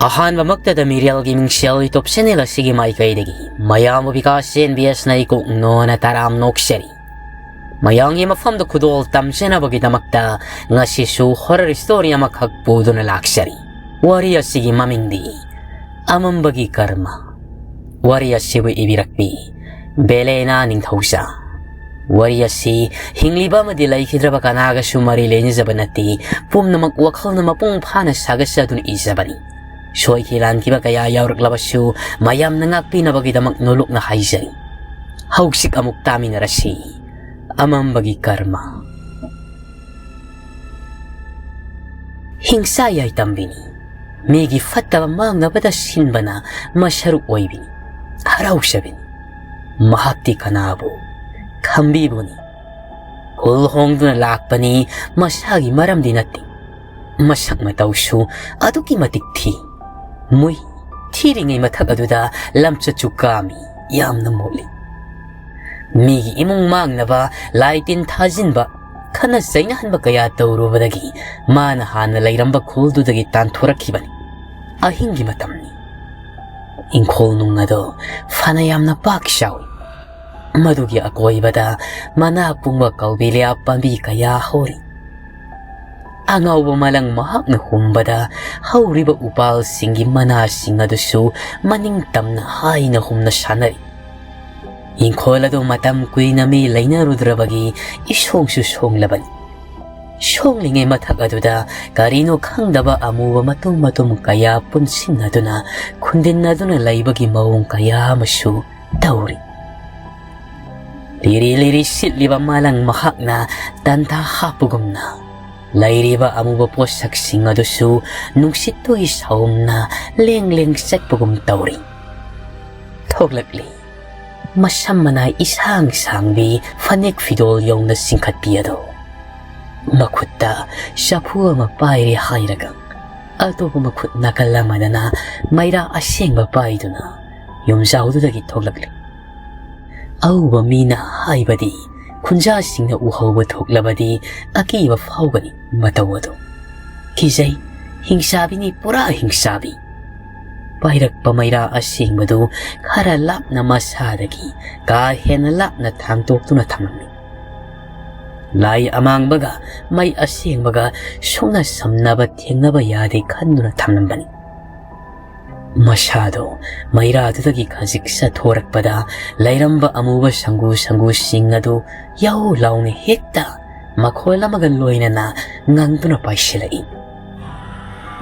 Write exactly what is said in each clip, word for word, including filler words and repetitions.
ꯑꯍꯥꯟꯕꯃꯛꯇꯗ ꯃꯤꯔꯦꯜꯒꯤ ꯃꯤꯡꯁꯦꯜ YouTube channel ꯑꯁꯤꯒꯤ ꯃꯥꯏꯀꯩꯗꯒꯤ ꯃꯌꯥꯝꯕꯨ ꯕꯤꯀꯥꯁ ꯑꯦꯟ ꯕꯤ ꯑꯦꯁꯅ ꯏꯀꯣꯛ ꯅꯣꯅ ꯇꯔꯥꯝ ꯅꯣꯛꯆꯔꯤ꯫ ꯃꯌꯥꯝꯒꯤ ꯃꯐꯝꯗ ꯈꯨꯗꯣꯜ ꯇꯝꯖꯅꯕꯒꯤꯗꯃꯛꯇ ꯉꯁꯤꯁꯨ horror story ꯑꯃꯈꯛ ꯄꯨꯗꯨꯅ ꯂꯥꯛꯆꯔꯤ꯫ ꯋꯥꯔꯤ ꯑꯁꯤꯒꯤ ꯃꯃꯤꯡꯗꯤ ꯑꯃꯝꯕꯒꯤ ꯀꯔꯃ꯫ ꯋꯥꯔꯤ ꯑꯁꯤꯕꯨ ꯏꯕꯤꯔꯛꯄꯤ ꯕꯦꯂꯦꯅꯥ ꯅꯤꯡꯊꯧꯖꯥ꯫ ꯋꯥꯔꯤ ꯑꯁꯤ ꯍꯤꯡꯂꯤꯕ ꯑꯃꯗꯤ ꯂꯩꯈꯤꯗ꯭ꯔꯕ ꯀꯅꯥꯒꯁꯨ ꯃꯔꯤ ꯂꯩꯅꯖꯕ ꯅꯠꯇꯦ꯫ ꯄꯨꯝꯅꯃꯛ ꯋꯥꯈꯜꯅ ꯃꯄꯨꯡ ꯐꯥꯅ ꯁꯥꯒꯠꯆꯗꯨꯅ ꯏꯖꯕꯅꯤ꯫ ꯁꯣꯏꯈꯤ ꯂꯥꯟꯈꯤꯕ ꯀꯌꯥ ꯌꯥꯎꯔꯛꯂꯕꯁꯨ ꯃꯌꯥꯝꯅ ꯉꯥꯛꯄꯤꯅꯕꯒꯤꯗꯃꯛ ꯅꯣꯂꯨꯛꯅ ꯍꯥꯏꯖꯔꯤ꯫ ꯍꯧꯖꯤꯛ ꯑꯃꯨꯛ ꯇꯥꯃꯤꯟꯅꯔꯁꯤ꯫ ꯑꯃꯝꯕꯒꯤ ꯀꯔꯃ꯫ ꯍꯤꯡꯁꯥ ꯌꯥꯏꯇꯝꯕꯤꯅꯤ꯫ ꯃꯤꯒꯤ ꯐꯠꯇꯕ ꯃꯥꯡꯅꯕꯗ ꯁꯤꯟꯕꯅ ꯃꯁꯔꯨꯛ ꯑꯣꯏꯕꯤꯅꯤ꯫ ꯍꯔꯥꯎꯖꯕꯤꯅꯤ꯫ ꯃꯍꯥꯛꯇꯤ ꯀꯅꯥꯕꯨ ꯈꯝꯕꯤꯕꯨꯅꯤ꯫ ꯈꯨꯜ ꯍꯣꯡꯗꯨꯅ ꯂꯥꯛꯄꯅꯤ꯫ ꯃꯁꯥꯒꯤ ꯃꯔꯝꯗꯤ ꯅꯠꯇꯦ꯫ ꯃꯁꯛ ꯃꯇꯧꯁꯨ ꯑꯗꯨꯛꯀꯤ ꯃꯇꯤꯛ ꯊꯤ꯫ ꯃꯨꯏ꯫ ꯊꯤꯔꯤꯉꯩ ꯃꯊꯛ ꯑꯗꯨꯗ ꯂꯝꯆꯠꯁꯨ ꯀꯥꯝꯃꯤ꯫ ꯌꯥꯝꯅ ꯃꯣꯠꯂꯤ꯫ ꯃꯤꯒꯤ ꯏꯃꯨꯡ ꯃꯥꯡꯅꯕ ꯂꯥꯏ ꯇꯤꯟ ꯊꯥꯖꯤꯟꯕ, ꯈꯠꯅ ꯆꯩꯅꯍꯟꯕ ꯀꯌꯥ ꯇꯧꯔꯨꯕꯗꯒꯤ ꯃꯥꯅ ꯍꯥꯟꯅ ꯂꯩꯔꯝꯕ ꯈꯨꯜꯗꯨꯗꯒꯤ ꯇꯥꯟꯊꯣꯔꯛꯈꯤꯕꯅꯤ꯫ ꯑꯍꯤꯡꯒꯤ ꯃꯇꯝꯅꯤ꯫ ꯏꯪꯈꯣꯜ ꯅꯨꯡ ꯑꯗꯣ ꯐꯅ ꯌꯥꯝꯅ ꯄꯥꯛ ꯆꯥꯎꯏ꯫ ꯃꯗꯨꯒꯤ ꯑꯀꯣꯏꯕꯗ ꯃꯅꯥ ꯄꯨꯡꯕ ꯀꯧꯕꯤꯂꯤꯌꯥ ꯄꯥꯝꯕꯤ ꯀꯌꯥ ꯍꯧꯔꯤ꯫ ꯑꯉꯥꯎꯕ ꯃꯂꯪ ꯃꯍꯥꯛꯅ ꯍꯨꯝꯕꯗ ꯍꯧꯔꯤꯕ ꯎꯄꯥꯜꯁꯤꯡꯒꯤ ꯃꯅꯥꯁꯤꯡ ꯑꯗꯨꯁꯨ ꯃꯅꯤꯡ ꯇꯝꯅ ꯍꯥꯏꯅ ꯍꯨꯝꯅ ꯁꯥꯟꯅꯔꯤ꯫ ꯏꯪꯈꯣꯜ ꯑꯗꯨ ꯃꯇꯝ ꯀꯨꯏꯅ ꯃꯤ ꯂꯩꯅꯔꯨꯗ꯭ꯔꯕꯒꯤ ꯏꯁꯣꯡꯁꯨ ꯁꯣꯡꯂꯕꯅꯤ꯫ ꯁꯣꯡꯂꯤꯉꯩ ꯃꯊꯛ ꯑꯗꯨꯗ ꯀꯔꯤꯅꯣ ꯈꯪꯗꯕ ꯑꯃꯨꯕ ꯃꯇꯨꯝ ꯃꯇꯨꯝ ꯀꯌꯥ ꯄꯨꯟꯁꯤꯟꯅꯗꯨꯅ ꯈꯨꯟꯗꯤꯟꯅꯗꯨꯅ ꯂꯩꯕꯒꯤ ꯃꯑꯣꯡ ꯀꯌꯥ ꯑꯃꯁꯨ ꯇꯧꯔꯤ꯫ ꯂꯤꯔꯤ ꯂꯤꯔꯤ ꯁꯤꯠꯂꯤꯕ ꯃꯥꯂꯪ ꯃꯍꯥꯛꯅ ꯇꯟꯊꯥ ꯍꯥꯞꯄꯒꯨꯝꯅ ꯂꯩꯔꯤꯕ ꯑꯃꯨꯕ ꯄꯣꯠꯁꯛꯁꯤꯡ ꯑꯗꯨꯁꯨ ꯅꯨꯡꯁꯤꯠꯇꯨꯒꯤ ꯁꯥꯎꯝꯅ ꯂꯦꯡ ꯂꯦꯡ ꯆꯠꯄꯒꯨꯝ ꯇꯧꯔꯤ꯫ ꯊꯣꯛꯂꯛꯂꯤ꯫ ꯃꯁꯝ ꯃꯅꯥꯏ ꯏꯁꯥꯡ ꯁꯥꯡꯕꯤ ꯐꯅꯦꯛ ꯐꯤꯗꯣꯜ ꯌꯧꯅ ꯆꯤꯡꯈꯠꯄꯤ ꯑꯗꯣ꯫ ꯃꯈꯨꯠꯇ ꯆꯐꯨ ꯑꯃ ꯄꯥꯏꯔꯦ ꯍꯥꯏꯔꯒ ꯑꯇꯣꯞꯄ ꯃꯈꯨꯠ ꯅꯥꯀꯜ ꯑꯃꯗꯅ ꯃꯩꯔꯥ ꯑꯁꯦꯡꯕ ꯄꯥꯏꯗꯨꯅ ꯌꯨꯝꯖꯥꯎꯗꯨꯗꯒꯤ ꯊꯣꯛꯂꯛꯂꯤ꯫ ꯑꯎꯕ ꯃꯤꯅ ꯍꯥꯏꯕꯗꯤ ꯈꯨꯟꯖꯥꯁꯤꯡꯅ ꯎꯍꯧꯕ ꯊꯣꯛꯂꯕꯗꯤ ꯑꯀꯤꯕ ꯐꯥꯎꯒꯅꯤ ꯃꯇꯧ ꯑꯗꯨ꯫ ꯀꯤꯖꯩ꯫ ꯍꯤꯡꯆꯥꯕꯤꯅꯤ, ꯄꯨꯔꯥ ꯍꯤꯡꯆꯥꯕꯤ꯫ ꯄꯥꯏꯔꯛꯄ ꯃꯩꯔꯥ ꯑꯁꯦꯡꯕꯗꯨ ꯈꯔ ꯂꯥꯞꯅ ꯃꯁꯥꯗꯒꯤ ꯀꯥ ꯍꯦꯟꯅ ꯂꯥꯞꯅ ꯊꯥꯡꯇꯣꯛꯇꯨꯅ ꯊꯝꯂꯝꯃꯤ꯫ ꯂꯥꯏ ꯑꯃꯥꯡꯕꯒ ꯃꯩ ꯑꯁꯦꯡꯕꯒ ꯁꯨꯡꯅ ꯁꯝꯅꯕ ꯊꯦꯡꯅꯕ ꯌꯥꯗꯦ ꯈꯟꯗꯨꯅ ꯊꯝꯂꯝꯕꯅꯤ꯫ ꯃꯁꯥꯗꯣ ꯃꯩꯔꯥꯗꯨꯗꯒꯤ ꯈꯖꯤꯛ ꯆꯠꯊꯣꯔꯛꯄꯗ ꯂꯩꯔꯝꯕ ꯑꯃꯨꯕ ꯁꯪꯒꯨ ꯁꯪꯒꯨꯁꯤꯡ ꯑꯗꯨ ꯌꯧ ꯂꯥꯎꯅ ꯍꯦꯛꯇ ꯃꯈꯣꯜ ꯑꯃꯒ ꯂꯣꯏꯅꯅ ꯉꯪꯗꯨꯅ ꯄꯥꯏꯁꯤꯜꯂꯛꯏ꯫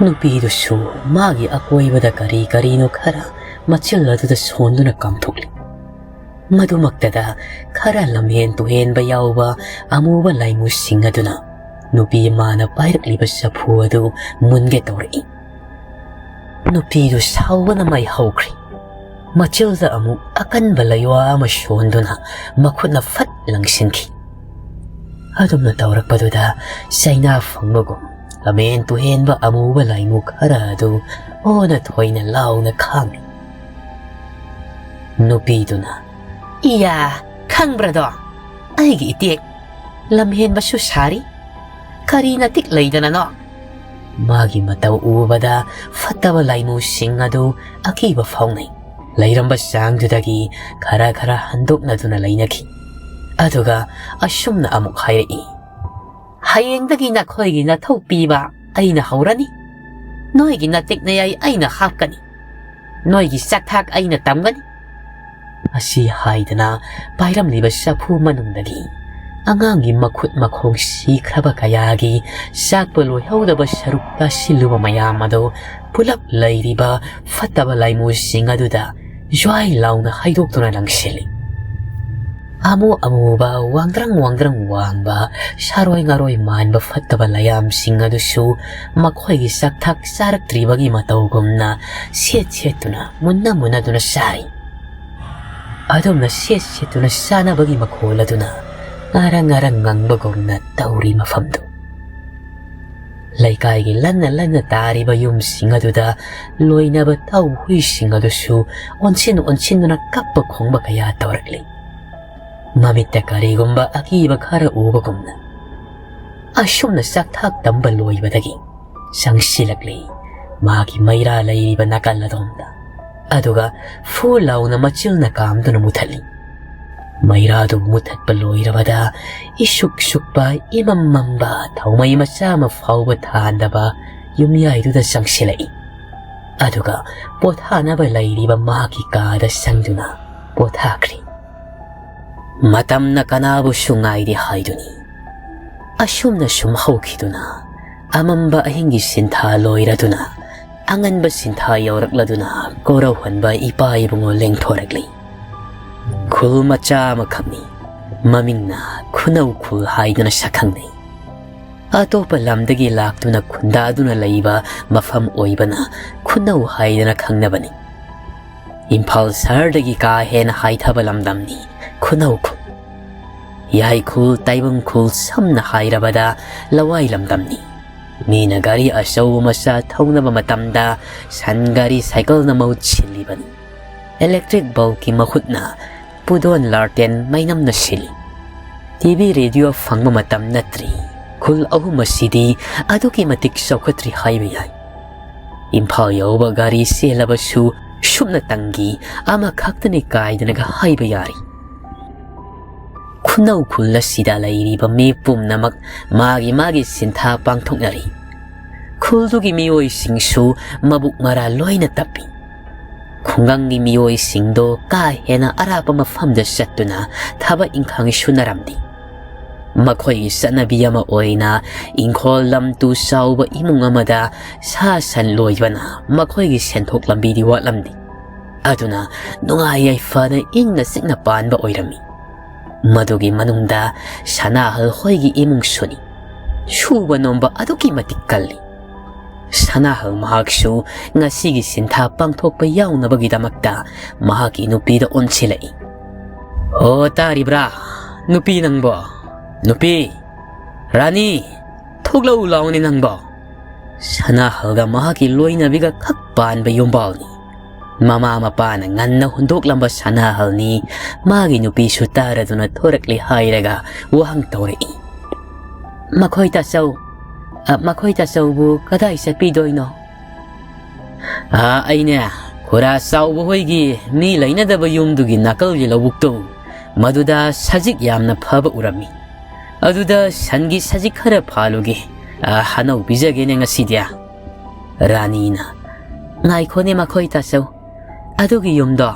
ꯅꯨꯄꯤꯗꯨꯁꯨ ꯃꯥꯒꯤ ꯑꯀꯣꯏꯕꯗ ꯀꯔꯤ ꯀꯔꯤꯅꯣ ꯈꯔ ꯃꯆꯤꯜ ꯑꯗꯨꯗ ꯁꯣꯟꯗꯨꯅ ꯀꯥꯝꯊꯣꯛꯂꯤ꯫ ꯃꯗꯨꯃꯛꯇꯗ ꯈꯔ ꯂꯝꯍꯦꯟ ꯇꯨꯍꯦꯟꯕ ꯌꯥꯎꯕ ꯑꯃꯨꯕ ꯂꯥꯏꯃꯨꯁꯤꯡ ꯑꯗꯨꯅ ꯅꯨꯄꯤ ꯃꯥꯅ ꯄꯥꯏꯔꯛꯂꯤꯕ ꯆꯐꯨ ꯑꯗꯨ ꯃꯨꯟꯒꯦ ꯇꯧꯔꯛꯏ꯫ ꯅꯨꯄꯤꯗꯨ ꯁꯥꯎꯕꯅ ꯃꯩ ꯍꯧꯈ꯭ꯔꯤ꯫ ꯃꯆꯤꯜꯗ ꯑꯃꯨꯛ ꯑꯀꯟꯕ ꯂꯩꯋꯥ ꯑꯃ ꯁꯣꯟꯗꯨꯅ ꯃꯈꯨꯠꯅ ꯐꯠ ꯂꯪꯁꯤꯟꯈꯤ꯫ ꯑꯗꯨꯝꯅ ꯇꯧꯔꯛꯄꯗꯨꯗ ꯆꯩꯅꯥ ꯐꯪꯕꯒꯨꯝ ꯂꯝꯍꯦꯟ ꯇꯨꯍꯦꯟꯕ ꯑꯃꯨꯕ ꯂꯥꯏꯃꯨ ꯈꯔ ꯑꯗꯨ ꯑꯣꯟꯅ ꯊꯣꯏꯅ ꯂꯥꯎꯅ ꯈꯥꯡꯂꯤ꯫ ꯅꯨꯄꯤꯗꯨꯅ, "ꯏꯌꯥ, ꯈꯪꯕ꯭ꯔꯗꯣ? ꯑꯩꯒꯤ ꯏꯇꯦꯛ ꯂꯝꯍꯦꯟꯕꯁꯨ ꯁꯥꯔꯤ꯫ ꯀꯔꯤ ꯅꯇꯤꯛ ꯂꯩꯗꯅꯅꯣ?" ꯃꯥꯒꯤ ꯃꯇꯧ ꯎꯕꯗ ꯐꯠꯇꯕ ꯂꯥꯏꯃꯨꯁꯤꯡ ꯑꯗꯨ ꯑꯀꯤꯕ ꯐꯥꯎꯅꯩ꯫ ꯂꯩꯔꯝꯕ ꯆꯥꯡꯗꯨꯗꯒꯤ ꯈꯔ ꯈꯔ ꯍꯟꯗꯣꯛꯅꯗꯨꯅ ꯂꯩꯅꯈꯤ꯫ ꯑꯗꯨꯒ ꯑꯁꯨꯝꯅ ꯑꯃꯨꯛ ꯍꯥꯏꯔꯛꯏ, "ꯍꯌꯦꯡꯗꯒꯤ ꯅꯈꯣꯏꯒꯤ ꯅꯊꯧ ꯄꯤꯕ ꯑꯩꯅ ꯍꯧꯔꯅꯤ꯫ ꯅꯣꯏꯒꯤ ꯅꯇꯤꯛ ꯅꯌꯥꯏ ꯑꯩꯅ ꯍꯥꯞꯀꯅꯤ꯫ ꯅꯣꯏꯒꯤ ꯆꯥꯛꯊꯥꯛ ꯑꯩꯅ ꯇꯝꯒꯅꯤ꯫" ꯑꯁꯤ ꯍꯥꯏꯗꯅ ꯄꯥꯏꯔꯝꯂꯤꯕ ꯆꯐꯨ ꯃꯅꯨꯡꯗꯒꯤ ꯑꯉꯥꯡꯒꯤ ꯃꯈꯨꯠ ꯃꯈꯣꯡ ꯁꯤꯈ꯭ꯔꯕ ꯀꯌꯥꯒꯤ ꯆꯥꯛꯄ ꯂꯣꯏꯍꯧꯗꯕ ꯁꯔꯨꯛ ꯇꯥꯁꯤꯜꯂꯨꯕ ꯃꯌꯥꯝ ꯑꯗꯨ ꯄꯨꯂꯞ ꯂꯩꯔꯤꯕ ꯐꯠꯇꯕ ꯂꯥꯏꯃꯨꯁꯤꯡ ꯑꯗꯨꯗ ꯖ꯭ꯋꯥꯏ ꯂꯥꯎꯅ ꯍꯩꯗꯣꯛꯇꯨꯅ ꯂꯪꯁꯤꯜꯂꯤ꯫ ꯑꯃꯨ ꯑꯃꯨꯕ ꯋꯥꯡꯗ꯭ꯔꯪ ꯋꯥꯡꯗ꯭ꯔꯪ ꯋꯥꯡꯕ ꯁꯥꯔꯣꯏ ꯉꯥꯔꯣꯏ ꯃꯥꯟꯕ ꯐꯠꯇꯕ ꯂꯥꯏꯌꯥꯝꯁꯤꯡ ꯑꯗꯨꯁꯨ ꯃꯈꯣꯏꯒꯤ ꯆꯥꯛꯊꯥꯛ ꯆꯥꯔꯛꯇ꯭ꯔꯤꯕꯒꯤ ꯃꯇꯧꯒꯨꯝꯅ ꯁꯦꯠ ꯁꯦꯠꯇꯨꯅ ꯃꯨꯟꯅ ꯃꯨꯟꯅꯗꯨꯅ ꯆꯥꯔꯤ꯫ ꯑꯗꯨꯝꯅ ꯁꯦꯠ ꯁꯦꯠꯇꯨꯅ ꯆꯥꯅꯕꯒꯤ ꯃꯈꯣꯜ ꯑꯗꯨꯅ ꯉꯥꯔꯪ ꯉꯥꯔꯪ ꯉꯪꯕꯒꯨꯝꯅ ꯇꯧꯔꯤ ꯃꯐꯝꯗꯨ꯫ ꯂꯩꯀꯥꯏꯒꯤ ꯂꯟꯅ ꯂꯟꯅ ꯇꯥꯔꯤꯕ ꯌꯨꯝꯁꯤꯡ ꯑꯗꯨꯗ ꯂꯣꯏꯅꯕ ꯇꯧ ꯍꯨꯏꯁꯤꯡ ꯑꯗꯨꯁꯨ ꯑꯣꯟꯁꯤꯟ ꯑꯣꯟꯁꯤꯟꯗꯨꯅ ꯀꯞꯄ ꯈꯣꯡꯕ ꯀꯌꯥ ꯇꯧꯔꯛꯂꯤ꯫ ꯃꯃꯤꯠꯇ ꯀꯔꯤꯒꯨꯝꯕ ꯑꯀꯤꯕ ꯈꯔ ꯎꯕꯒꯨꯝꯅ꯫ ꯑꯁꯨꯝꯅ ꯆꯥꯛꯊꯥꯛ ꯇꯝꯕ ꯂꯣꯏꯕꯗꯒꯤ ꯆꯪꯁꯤꯜꯂꯛꯂꯤ ꯃꯍꯥꯛꯀꯤ ꯃꯩꯔꯥ ꯂꯩꯔꯤꯕ ꯅꯥꯀꯜ ꯑꯗꯣꯝꯗ꯫ ꯑꯗꯨꯒ ꯐꯨ ꯂꯥꯎꯅ ꯃꯆꯤꯜꯅ ꯀꯥꯝꯗꯨꯅ ꯃꯨꯊꯠꯂꯤ꯫ ꯃꯩꯔꯥꯗꯨ ꯃꯨꯊꯠꯄ ꯂꯣꯏꯔꯕꯗ ꯏꯁꯨꯛ ꯁꯨꯛꯄ ꯏꯃꯝ ꯃꯝꯕ ꯊꯥꯎꯃꯩ ꯃꯆꯥ ꯑꯃ ꯐꯥꯎꯕ ꯊꯥꯟꯗꯕ ꯌꯨꯝꯌꯥꯏꯗꯨꯗ ꯆꯪꯁꯤꯜꯂꯛꯏ꯫ ꯑꯗꯨꯒ ꯄꯣꯊꯥꯅꯕ ꯂꯩꯔꯤꯕ ꯃꯍꯥꯛꯀꯤ ꯀꯥꯗ ꯆꯪꯗꯨꯅ ꯄꯣꯊꯥꯈ꯭ꯔꯦ꯫ ꯃꯇꯝꯅ ꯀꯅꯥꯕꯨꯁꯨ ꯉꯥꯏꯗꯦ ꯍꯥꯏꯗꯨꯅꯤ꯫ ꯑꯁꯨꯝꯅ ꯁꯨꯝ ꯍꯧꯈꯤꯗꯨꯅ ꯑꯃꯝꯕ ꯑꯍꯤꯡꯒꯤ ꯁꯤꯟꯊꯥ ꯂꯣꯏꯔꯗꯨꯅ ꯑꯉꯟꯕ ꯁꯤꯟꯊꯥ ꯌꯧꯔꯛꯂꯗꯨꯅ ꯀꯣꯔꯧꯍꯟꯕ ꯏꯄꯥ ꯏꯕꯨꯡꯉꯣ ꯂꯦꯡꯊꯣꯔꯛꯂꯤ꯫ ꯈꯨꯜ ꯃꯆꯥ ꯑꯃꯈꯛꯅꯤ꯫ ꯃꯃꯤꯡꯅ ꯈꯨꯅꯧ ꯈꯨꯜ ꯍꯥꯏꯗꯨꯅ ꯁꯛꯈꯪꯅꯩ꯫ ꯑꯇꯣꯞꯄ ꯂꯝꯗꯒꯤ ꯂꯥꯛꯇꯨꯅ ꯈꯨꯟꯗꯥꯗꯨꯅ ꯂꯩꯕ ꯃꯐꯝ ꯑꯣꯏꯕꯅ ꯈꯨꯅꯧ ꯍꯥꯏꯗꯅ ꯈꯪꯅꯕꯅꯤ꯫ ꯏꯝꯐꯥꯜ ꯁꯍꯔꯗꯒꯤ ꯀꯥ ꯍꯦꯟꯅ ꯍꯥꯏꯊꯕ ꯂꯝꯗꯝꯅꯤ ꯈꯨꯅꯧ ꯈꯨꯜ꯫ ꯌꯥꯏꯈꯨꯜ, ꯇꯥꯏꯕꯪꯈꯨꯜ, ꯁꯝꯅ ꯍꯥꯏꯔꯕꯗ ꯂꯋꯥꯏ ꯂꯝꯗꯝꯅꯤ꯫ ꯃꯤꯅ ꯒꯥꯔꯤ ꯑꯆꯧꯕ ꯃꯆꯥ ꯊꯧꯅꯕ ꯃꯇꯝꯗ ꯁꯟ ꯒꯥꯔꯤ ꯁꯥꯏꯀꯜꯅ ꯃꯍꯨꯠ ꯁꯤꯜꯂꯤꯕꯅꯤ꯫ ꯏꯂꯦꯛꯇ꯭ꯔꯤꯛ ꯕꯜꯕꯀꯤ ꯃꯍꯨꯠꯅ ꯄꯨꯗꯣꯟ ꯂꯥꯔꯇꯦꯟ ꯃꯩꯅꯝꯅ ꯁꯤꯜꯂꯤ꯫ ꯇꯤ ꯚꯤ ꯔꯦꯗꯤꯑꯣ ꯐꯪꯕ ꯃꯇꯝ ꯅꯠꯇ꯭ꯔꯤ꯫ ꯈꯨꯜ ꯑꯍꯨꯝ ꯑꯁꯤꯗꯤ ꯑꯗꯨꯛꯀꯤ ꯃꯇꯤꯛ ꯆꯥꯎꯈꯠꯇ꯭ꯔꯤ ꯍꯥꯏꯕ ꯌꯥꯏ꯫ ꯏꯝꯐꯥꯜ ꯌꯧꯕ ꯒꯥꯔꯤ ꯆꯦꯜꯂꯕꯁꯨ ꯁꯨꯞꯅꯇꯪꯒꯤ ꯑꯃꯈꯛꯇꯅꯤ ꯀꯥꯏꯗꯅꯒ ꯍꯥꯏꯕ ꯌꯥꯔꯤ꯫ ꯈꯨꯅꯧ ꯈꯨꯜ ꯑꯁꯤꯗ ꯂꯩꯔꯤꯕ ꯃꯤ ꯄꯨꯝꯅꯃꯛ ꯃꯥꯒꯤ ꯃꯥꯒꯤ ꯁꯤꯟꯊꯥ ꯄꯥꯡꯊꯣꯛꯅꯔꯤ꯫ ꯈꯨꯜꯗꯨꯒꯤ ꯃꯤꯑꯣꯏꯁꯤꯡꯁꯨ ꯃꯕꯨꯛ ꯃꯔꯥ ꯂꯣꯏꯅ ꯇꯞꯄꯤ꯫ ꯈꯨꯡꯒꯪꯒꯤ ꯃꯤꯑꯣꯏꯁꯤꯡꯗꯣ ꯀꯥ ꯍꯦꯟꯅ ꯑꯔꯥꯞꯄ ꯃꯐꯝꯗ ꯆꯠꯇꯨꯅ ꯊꯕꯛ ꯏꯪꯈꯥꯡ ꯁꯨꯅꯔꯝꯗꯦ꯫ ꯃꯈꯣꯏꯒꯤ ꯆꯠꯅꯕꯤ ꯑꯃ ꯑꯣꯏꯅ ꯏꯪꯈꯣꯜ ꯂꯝ ꯇꯨ ꯆꯥꯎꯕ ꯏꯃꯨꯡ ꯑꯃꯗ ꯁꯥ ꯁꯟ ꯂꯣꯏꯕꯅ ꯃꯈꯣꯏꯒꯤ ꯁꯦꯟꯊꯣꯛ ꯂꯝꯕꯤꯗꯤ ꯋꯥꯠꯂꯝꯗꯦ꯫ ꯑꯗꯨꯅ ꯅꯨꯡꯉꯥꯏ ꯌꯥꯏꯐꯅ ꯏꯪꯅ ꯆꯤꯛꯅ ꯄꯥꯟꯕ ꯑꯣꯏꯔꯝꯃꯤ꯫ ꯃꯗꯨꯒꯤ ꯃꯅꯨꯡꯗ ꯁꯅꯥꯍꯜ ꯍꯣꯏꯒꯤ ꯏꯃꯨꯡꯁꯨꯅꯤ꯫ ꯁꯨꯕ ꯅꯣꯝꯕ ꯑꯗꯨꯛꯀꯤ ꯃꯇꯤꯛ ꯀꯜꯂꯤ꯫ ꯁꯅꯥꯍꯜ ꯃꯍꯥꯛꯁꯨ ꯉꯁꯤꯒꯤ ꯁꯤꯟꯊꯥ ꯄꯥꯡꯊꯣꯛꯄ ꯌꯥꯎꯅꯕꯒꯤꯗꯃꯛꯇ ꯃꯍꯥꯛꯀꯤ ꯅꯨꯄꯤꯗ ꯑꯣꯟꯁꯤꯜꯂꯛꯏ꯫ "ꯑꯣ, ꯇꯥꯔꯤꯕ꯭ꯔꯥ? ꯅꯨꯄꯤ ꯅꯪꯕꯣ? ꯅꯨꯄꯤ! ꯔꯥꯅꯤ! ꯊꯣꯛꯂꯛꯎ ꯂꯥꯎꯅꯦ ꯅꯪꯕꯣ!" ꯁꯅꯥꯍꯜꯒ ꯃꯍꯥꯛꯀꯤ ꯂꯣꯏꯅꯕꯤꯒ ꯈꯛ ꯄꯥꯟꯕ ꯌꯨꯝꯕꯥꯜꯅꯤ꯫ ꯃꯃꯥ ꯃꯄꯥꯅ ꯉꯟꯅ ꯍꯨꯟꯗꯣꯛꯂꯝꯕ ꯁꯅꯥꯍꯜꯅꯤ꯫ ꯃꯥꯒꯤ ꯅꯨꯄꯤꯁꯨ ꯇꯥꯔꯗꯨꯅ ꯊꯣꯔꯛꯂꯦ ꯍꯥꯏꯔꯒ ꯋꯥꯍꯪ ꯇꯧꯔꯛꯏ꯫ "ꯃꯈꯣꯏ ꯇꯥꯆꯧ, ꯑ, ꯃꯈꯣꯏ ꯇꯥꯆꯧꯕꯨ ꯀꯗꯥꯏ ꯆꯠꯄꯤꯗꯣꯏꯅꯣ?" ꯑꯥ, ꯑꯩꯅꯦ, ꯈꯨꯔꯥ ꯆꯥꯎꯕ ꯍꯣꯏꯒꯤ ꯃꯤ ꯂꯩꯅꯗꯕ ꯌꯨꯝꯗꯨꯒꯤ ꯅꯥꯀꯜꯒꯤ ꯂꯧꯕꯨꯛꯇꯣ, ꯃꯗꯨꯗ ꯁꯖꯤꯛ ꯌꯥꯝꯅ ꯐꯕ ꯎꯔꯝꯃꯤ꯫ ꯑꯗꯨꯗ ꯁꯟꯒꯤ ꯁꯖꯤꯛ ꯈꯔ ꯐꯥꯜꯂꯨꯒꯦ꯫ ꯑꯥ, ꯍꯅꯧ ꯄꯤꯖꯒꯦꯅꯦ ꯉꯁꯤꯗꯤ꯫ ꯔꯥꯅꯤꯅ, "ꯉꯥꯏꯈꯣꯅꯦ ꯃꯈꯣꯏ ꯇꯥꯆꯧ, ꯑꯗꯨꯒꯤ ꯌꯨꯝꯗꯣ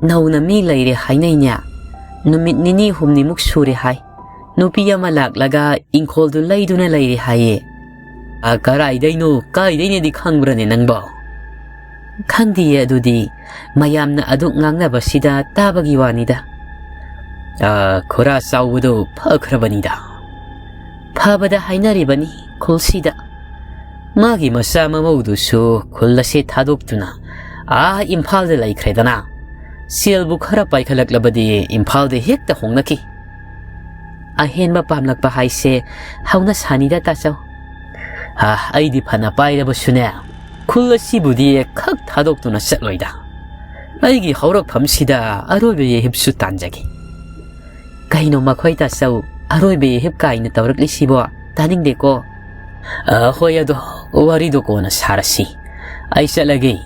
ꯅꯧꯅ ꯃꯤ ꯂꯩꯔꯦ ꯍꯥꯏꯅꯩꯅꯦ꯫ ꯅꯨꯃꯤꯠ ꯅꯤꯅꯤ ꯍꯨꯝꯅꯤꯃꯨꯛ ꯁꯨꯔꯦ ꯍꯥꯏ꯫ ꯅꯨꯄꯤ ꯑꯃ ꯂꯥꯛꯂꯒ ꯏꯪꯈꯣꯜꯗꯨ ꯂꯩꯗꯨꯅ ꯂꯩꯔꯦ ꯍꯥꯏꯌꯦ꯫ ꯑꯥ, ꯀꯔꯥꯏꯗꯩꯅꯣ, ꯀꯥꯏꯗꯩꯅꯦꯗꯤ ꯈꯪꯕ꯭ꯔꯅꯦ ꯅꯪꯕꯣ?" "ꯈꯪꯗꯤꯌꯦ ꯑꯗꯨꯗꯤ, ꯃꯌꯥꯝꯅ ꯑꯗꯨ ꯉꯥꯡꯅꯕꯁꯤꯗ ꯇꯥꯕꯒꯤ ꯋꯥꯅꯤꯗ꯫" "ꯑꯥ, ꯈꯨꯔꯥ ꯆꯥꯎꯕꯗꯣ ꯐꯈ꯭ꯔꯕꯅꯤꯗ꯫" "ꯐꯕꯗ ꯍꯥꯏꯅꯔꯤꯕꯅꯤ ꯈꯨꯜꯁꯤꯗ꯫ ꯃꯥꯒꯤ ꯃꯆꯥ ꯃꯃꯧꯗꯨꯁꯨ ꯈꯨꯜ ꯑꯁꯦ ꯊꯥꯗꯣꯛꯇꯨꯅ ꯑꯥ ꯏꯝꯐꯥꯜꯗ ꯂꯩꯈ꯭ꯔꯦꯗꯅ꯫ ꯁꯦꯜꯕꯨ ꯈꯔ ꯄꯥꯏꯈꯠꯂꯛꯂꯕꯗꯤ ꯏꯝꯐꯥꯜꯗ ꯍꯦꯛꯇ ꯍꯣꯡꯅꯈꯤ꯫" "ꯑꯍꯦꯟꯕ ꯄꯥꯝꯂꯛꯄ ꯍꯥꯏꯁꯦ ꯍꯧꯅ ꯁꯥꯅꯤꯗ ꯇꯥꯆꯧ꯫" "ꯑꯥ, ꯑꯩꯗꯤ ꯐꯅ ꯄꯥꯏꯔꯕꯁꯨꯅꯦ, ꯈꯨꯜ ꯑꯁꯤꯕꯨꯗꯤ ꯈꯛ ꯊꯥꯗꯣꯛꯇꯨꯅ ꯆꯠꯂꯣꯏꯗ꯫ ꯑꯩꯒꯤ ꯍꯧꯔꯛꯐꯝꯁꯤꯗ ꯑꯔꯣꯏꯕ ꯌꯦꯍꯤꯞꯁꯨ ꯇꯥꯟꯖꯒꯦ꯫" "ꯀꯩꯅꯣ ꯃꯈꯣꯏ ꯇꯥꯆꯧ, ꯑꯔꯣꯏꯕ ꯌꯦꯍꯤꯞ ꯀꯥꯏꯅ ꯇꯧꯔꯛꯂꯤꯁꯤꯕꯣ? ꯇꯥꯅꯤꯡꯗꯦꯀꯣ꯫" "ꯑ, ꯍꯣꯏ, ꯑꯗꯣ ꯋꯥꯔꯤꯗꯣ ꯀꯣꯟꯅ ꯁꯥꯔꯁꯤ꯫ ꯑꯩ ꯆꯠꯂꯒꯦ꯫"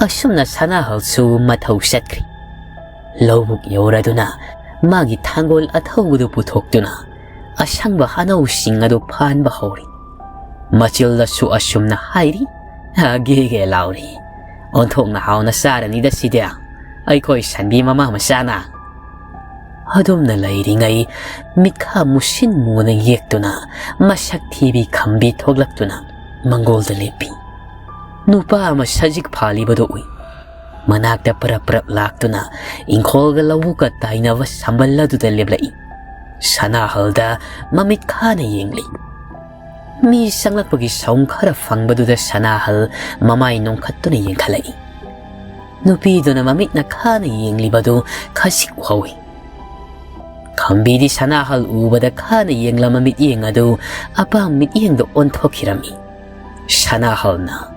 ꯑꯁꯨꯝꯅ ꯁꯅꯥꯍꯜꯁꯨ ꯃꯊꯧ ꯆꯠꯈ꯭ꯔꯦ꯫ ꯂꯧꯕꯨꯛ ꯌꯧꯔꯗꯨꯅ ꯃꯥꯒꯤ ꯊꯥꯡꯒꯣꯜ ꯑꯊꯧꯕꯗꯨ ꯄꯨꯊꯣꯛꯇꯨꯅ ꯑꯁꯪꯕ ꯍꯅꯧꯁꯤꯡ ꯑꯗꯨ ꯐꯥꯟꯕ ꯍꯧꯔꯤ꯫ ꯃꯆꯤꯜꯗꯁꯨ ꯑꯁꯨꯝꯅ ꯍꯥꯏꯔꯤ, "ꯒꯦꯒꯦ ꯂꯥꯎꯔꯤ꯫ ꯑꯣꯟꯊꯣꯛꯅ ꯍꯥꯎꯅ ꯆꯥꯔꯅꯤꯗ ꯁꯤꯗꯤ, ꯑꯩꯈꯣꯏ ꯁꯟꯕꯤ ꯃꯃꯥ ꯃꯆꯥꯅ꯫" ꯑꯗꯨꯝꯅ ꯂꯩꯔꯤꯉꯩ ꯃꯤꯠꯈꯥ ꯃꯨꯁꯤꯟ ꯃꯨꯅ ꯌꯦꯛꯇꯨꯅ ꯃꯁꯛ ꯊꯤꯕꯤ ꯈꯝꯕꯤ ꯊꯣꯛꯂꯛꯇꯨꯅ ꯃꯪꯒꯣꯜꯗ ꯂꯦꯞꯄꯤ꯫ ꯅꯨꯄꯥ ꯑꯃ ꯁꯖꯤꯛ ꯐꯥꯜꯂꯤꯕꯗꯨ ꯎꯏ꯫ ꯃꯅꯥꯛꯇ ꯄꯔꯞ ꯄꯔꯞ ꯂꯥꯛꯇꯨꯅ ꯏꯪꯈꯣꯜꯒ ꯂꯧꯕꯨꯛꯀ ꯇꯥꯏꯅꯕ ꯁꯝꯕꯜ ꯑꯗꯨꯗ ꯂꯦꯞꯂꯛꯏ꯫ ꯁꯅꯥꯍꯜꯗ ꯃꯃꯤꯠ ꯈꯥꯅ ꯌꯦꯡꯂꯤ꯫ ꯃꯤ ꯆꯪꯂꯛꯄꯒꯤ ꯁꯥꯎꯝ ꯈꯔ ꯐꯪꯕꯗꯨꯗ ꯁꯅꯥꯍꯜ ꯃꯃꯥꯏ ꯅꯣꯡꯈꯠꯇꯨꯅ ꯌꯦꯡꯈꯠꯂꯛꯏ꯫ ꯅꯨꯄꯤꯗꯨꯅ ꯃꯃꯤꯠꯅ ꯈꯥꯅ ꯌꯦꯡꯂꯤꯕꯗꯨ ꯈꯖꯤꯛ ꯎꯍꯧꯏ꯫ ꯈꯝꯕꯤꯗꯤ ꯁꯅꯥꯍꯜ ꯎꯕꯗ ꯈꯥꯅ ꯌꯦꯡꯂꯝꯕ ꯃꯤꯠꯌꯦꯡ ꯑꯗꯨ ꯑꯄꯥꯝ ꯃꯤꯠꯌꯦꯡꯗ ꯑꯣꯟꯊꯣꯛꯈꯤꯔꯝꯃꯤ꯫ ꯁꯅꯥꯍꯜꯅ,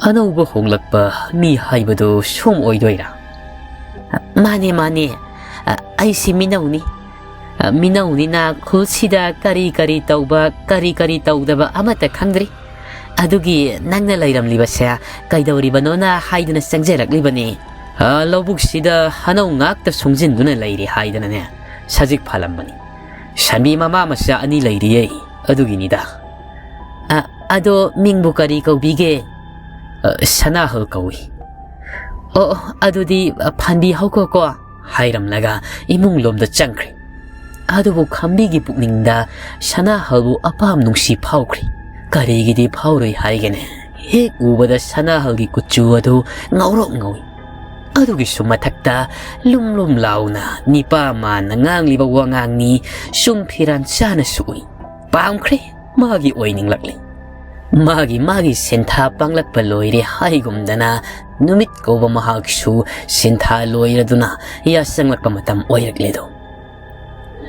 "ꯑꯅꯧꯕ ꯍꯣꯡꯂꯛꯄ ꯃꯤ ꯍꯥꯏꯕꯗꯨ ꯁꯣꯝ ꯑꯣꯏꯗꯣꯏꯔꯥ?" "ꯃꯥꯅꯦ, ꯃꯥꯅꯦ꯫ ꯑ, ꯑꯩꯁꯤ ꯃꯤꯅꯧꯅꯤ꯫ ꯑ, ꯃꯤꯅꯧꯅꯤꯅ ꯈꯨꯜꯁꯤꯗ ꯀꯔꯤ ꯀꯔꯤ ꯇꯧꯕ, ꯀꯔꯤ ꯀꯔꯤ ꯇꯧꯗꯕ ꯑꯃꯠꯇ ꯈꯪꯗ꯭ꯔꯤ꯫ ꯑꯗꯨꯒꯤ ꯅꯪꯅ ꯂꯩꯔꯝꯂꯤꯕꯁꯦ ꯀꯩꯗꯧꯔꯤꯕꯅꯣꯅ ꯍꯥꯏꯗꯨꯅ ꯆꯪꯖꯔꯛꯂꯤꯕꯅꯤ꯫ "ꯑ, ꯂꯧꯕꯨꯛꯁꯤꯗ ꯍꯅꯧ ꯉꯥꯛꯇ ꯁꯨꯡꯖꯤꯟꯗꯨꯅ ꯂꯩꯔꯤ" ꯍꯥꯏꯗꯅꯅꯦ ꯁꯖꯤꯛ ꯐꯥꯜꯂꯝꯕꯅꯤ꯫ "ꯁꯟꯕꯤ ꯃꯃꯥ ꯃꯆꯥ ꯑꯅꯤ ꯂꯩꯔꯤꯌꯦ, ꯑꯗꯨꯒꯤꯅꯤꯗ꯫" "ꯑ, ꯑꯗꯣ ꯃꯤꯡꯕꯨ ꯀꯔꯤ ꯀꯧꯕꯤꯒꯦ?" "ꯑ, ꯁꯅꯥꯍꯜ ꯀꯧꯏ꯫" "ꯑꯣ, ꯑꯗꯨꯗꯤ, ꯑ, ꯐꯥꯟꯕꯤꯍꯧꯈꯣꯀꯣ" ꯍꯥꯏꯔꯝꯂꯒ ꯏꯃꯨꯡ ꯂꯣꯝꯗ ꯆꯪꯈ꯭ꯔꯦ꯫ ꯑꯗꯨꯕꯨ ꯈꯝꯕꯤꯒꯤ ꯄꯨꯛꯅꯤꯡꯗ ꯁꯅꯥꯍꯜꯕꯨ ꯑꯄꯥꯝ ꯅꯨꯡꯁꯤ ꯐꯥꯎꯈ꯭ꯔꯦ꯫ ꯀꯔꯤꯒꯤꯗꯤ ꯐꯥꯎꯔꯣꯏ ꯍꯥꯏꯒꯅꯤ? ꯍꯦꯛ ꯎꯕꯗ ꯁꯅꯥꯍꯜꯒꯤ ꯀꯨꯆꯨ ꯑꯗꯨ ꯉꯧꯔꯣꯛ ꯉꯧꯏ꯫ ꯑꯗꯨꯒꯤꯁꯨ ꯃꯊꯛꯇ ꯂꯨꯝ ꯂꯨꯝ ꯂꯥꯎꯅ ꯅꯤꯄꯥ ꯃꯥꯟꯅ ꯉꯥꯡꯂꯤꯕ ꯋꯥꯉꯥꯡꯅꯤ ꯆꯨꯝ ꯐꯤꯔꯥꯟ ꯆꯥꯅꯁꯨ ꯎꯏ꯫ ꯄꯥꯝꯈ꯭ꯔꯦ, ꯃꯥꯒꯤ ꯑꯣꯏꯅꯤꯡꯂꯛꯂꯦ꯫ ꯃꯥꯒꯤ, ꯃꯥꯒꯤ ꯁꯦꯟꯊꯥ ꯄꯥꯡꯂꯛꯄ ꯂꯣꯏꯔꯦ ꯍꯥꯏꯒꯨꯝꯗꯅ ꯅꯨꯃꯤꯠ ꯀꯧꯕ ꯃꯍꯥꯛꯁꯨ ꯁꯦꯟꯊꯥ ꯂꯣꯏꯔꯗꯨꯅ ꯌꯥꯆꯪꯂꯛꯄ ꯃꯇꯝ ꯑꯣꯏꯔꯛꯂꯦꯗꯣ꯫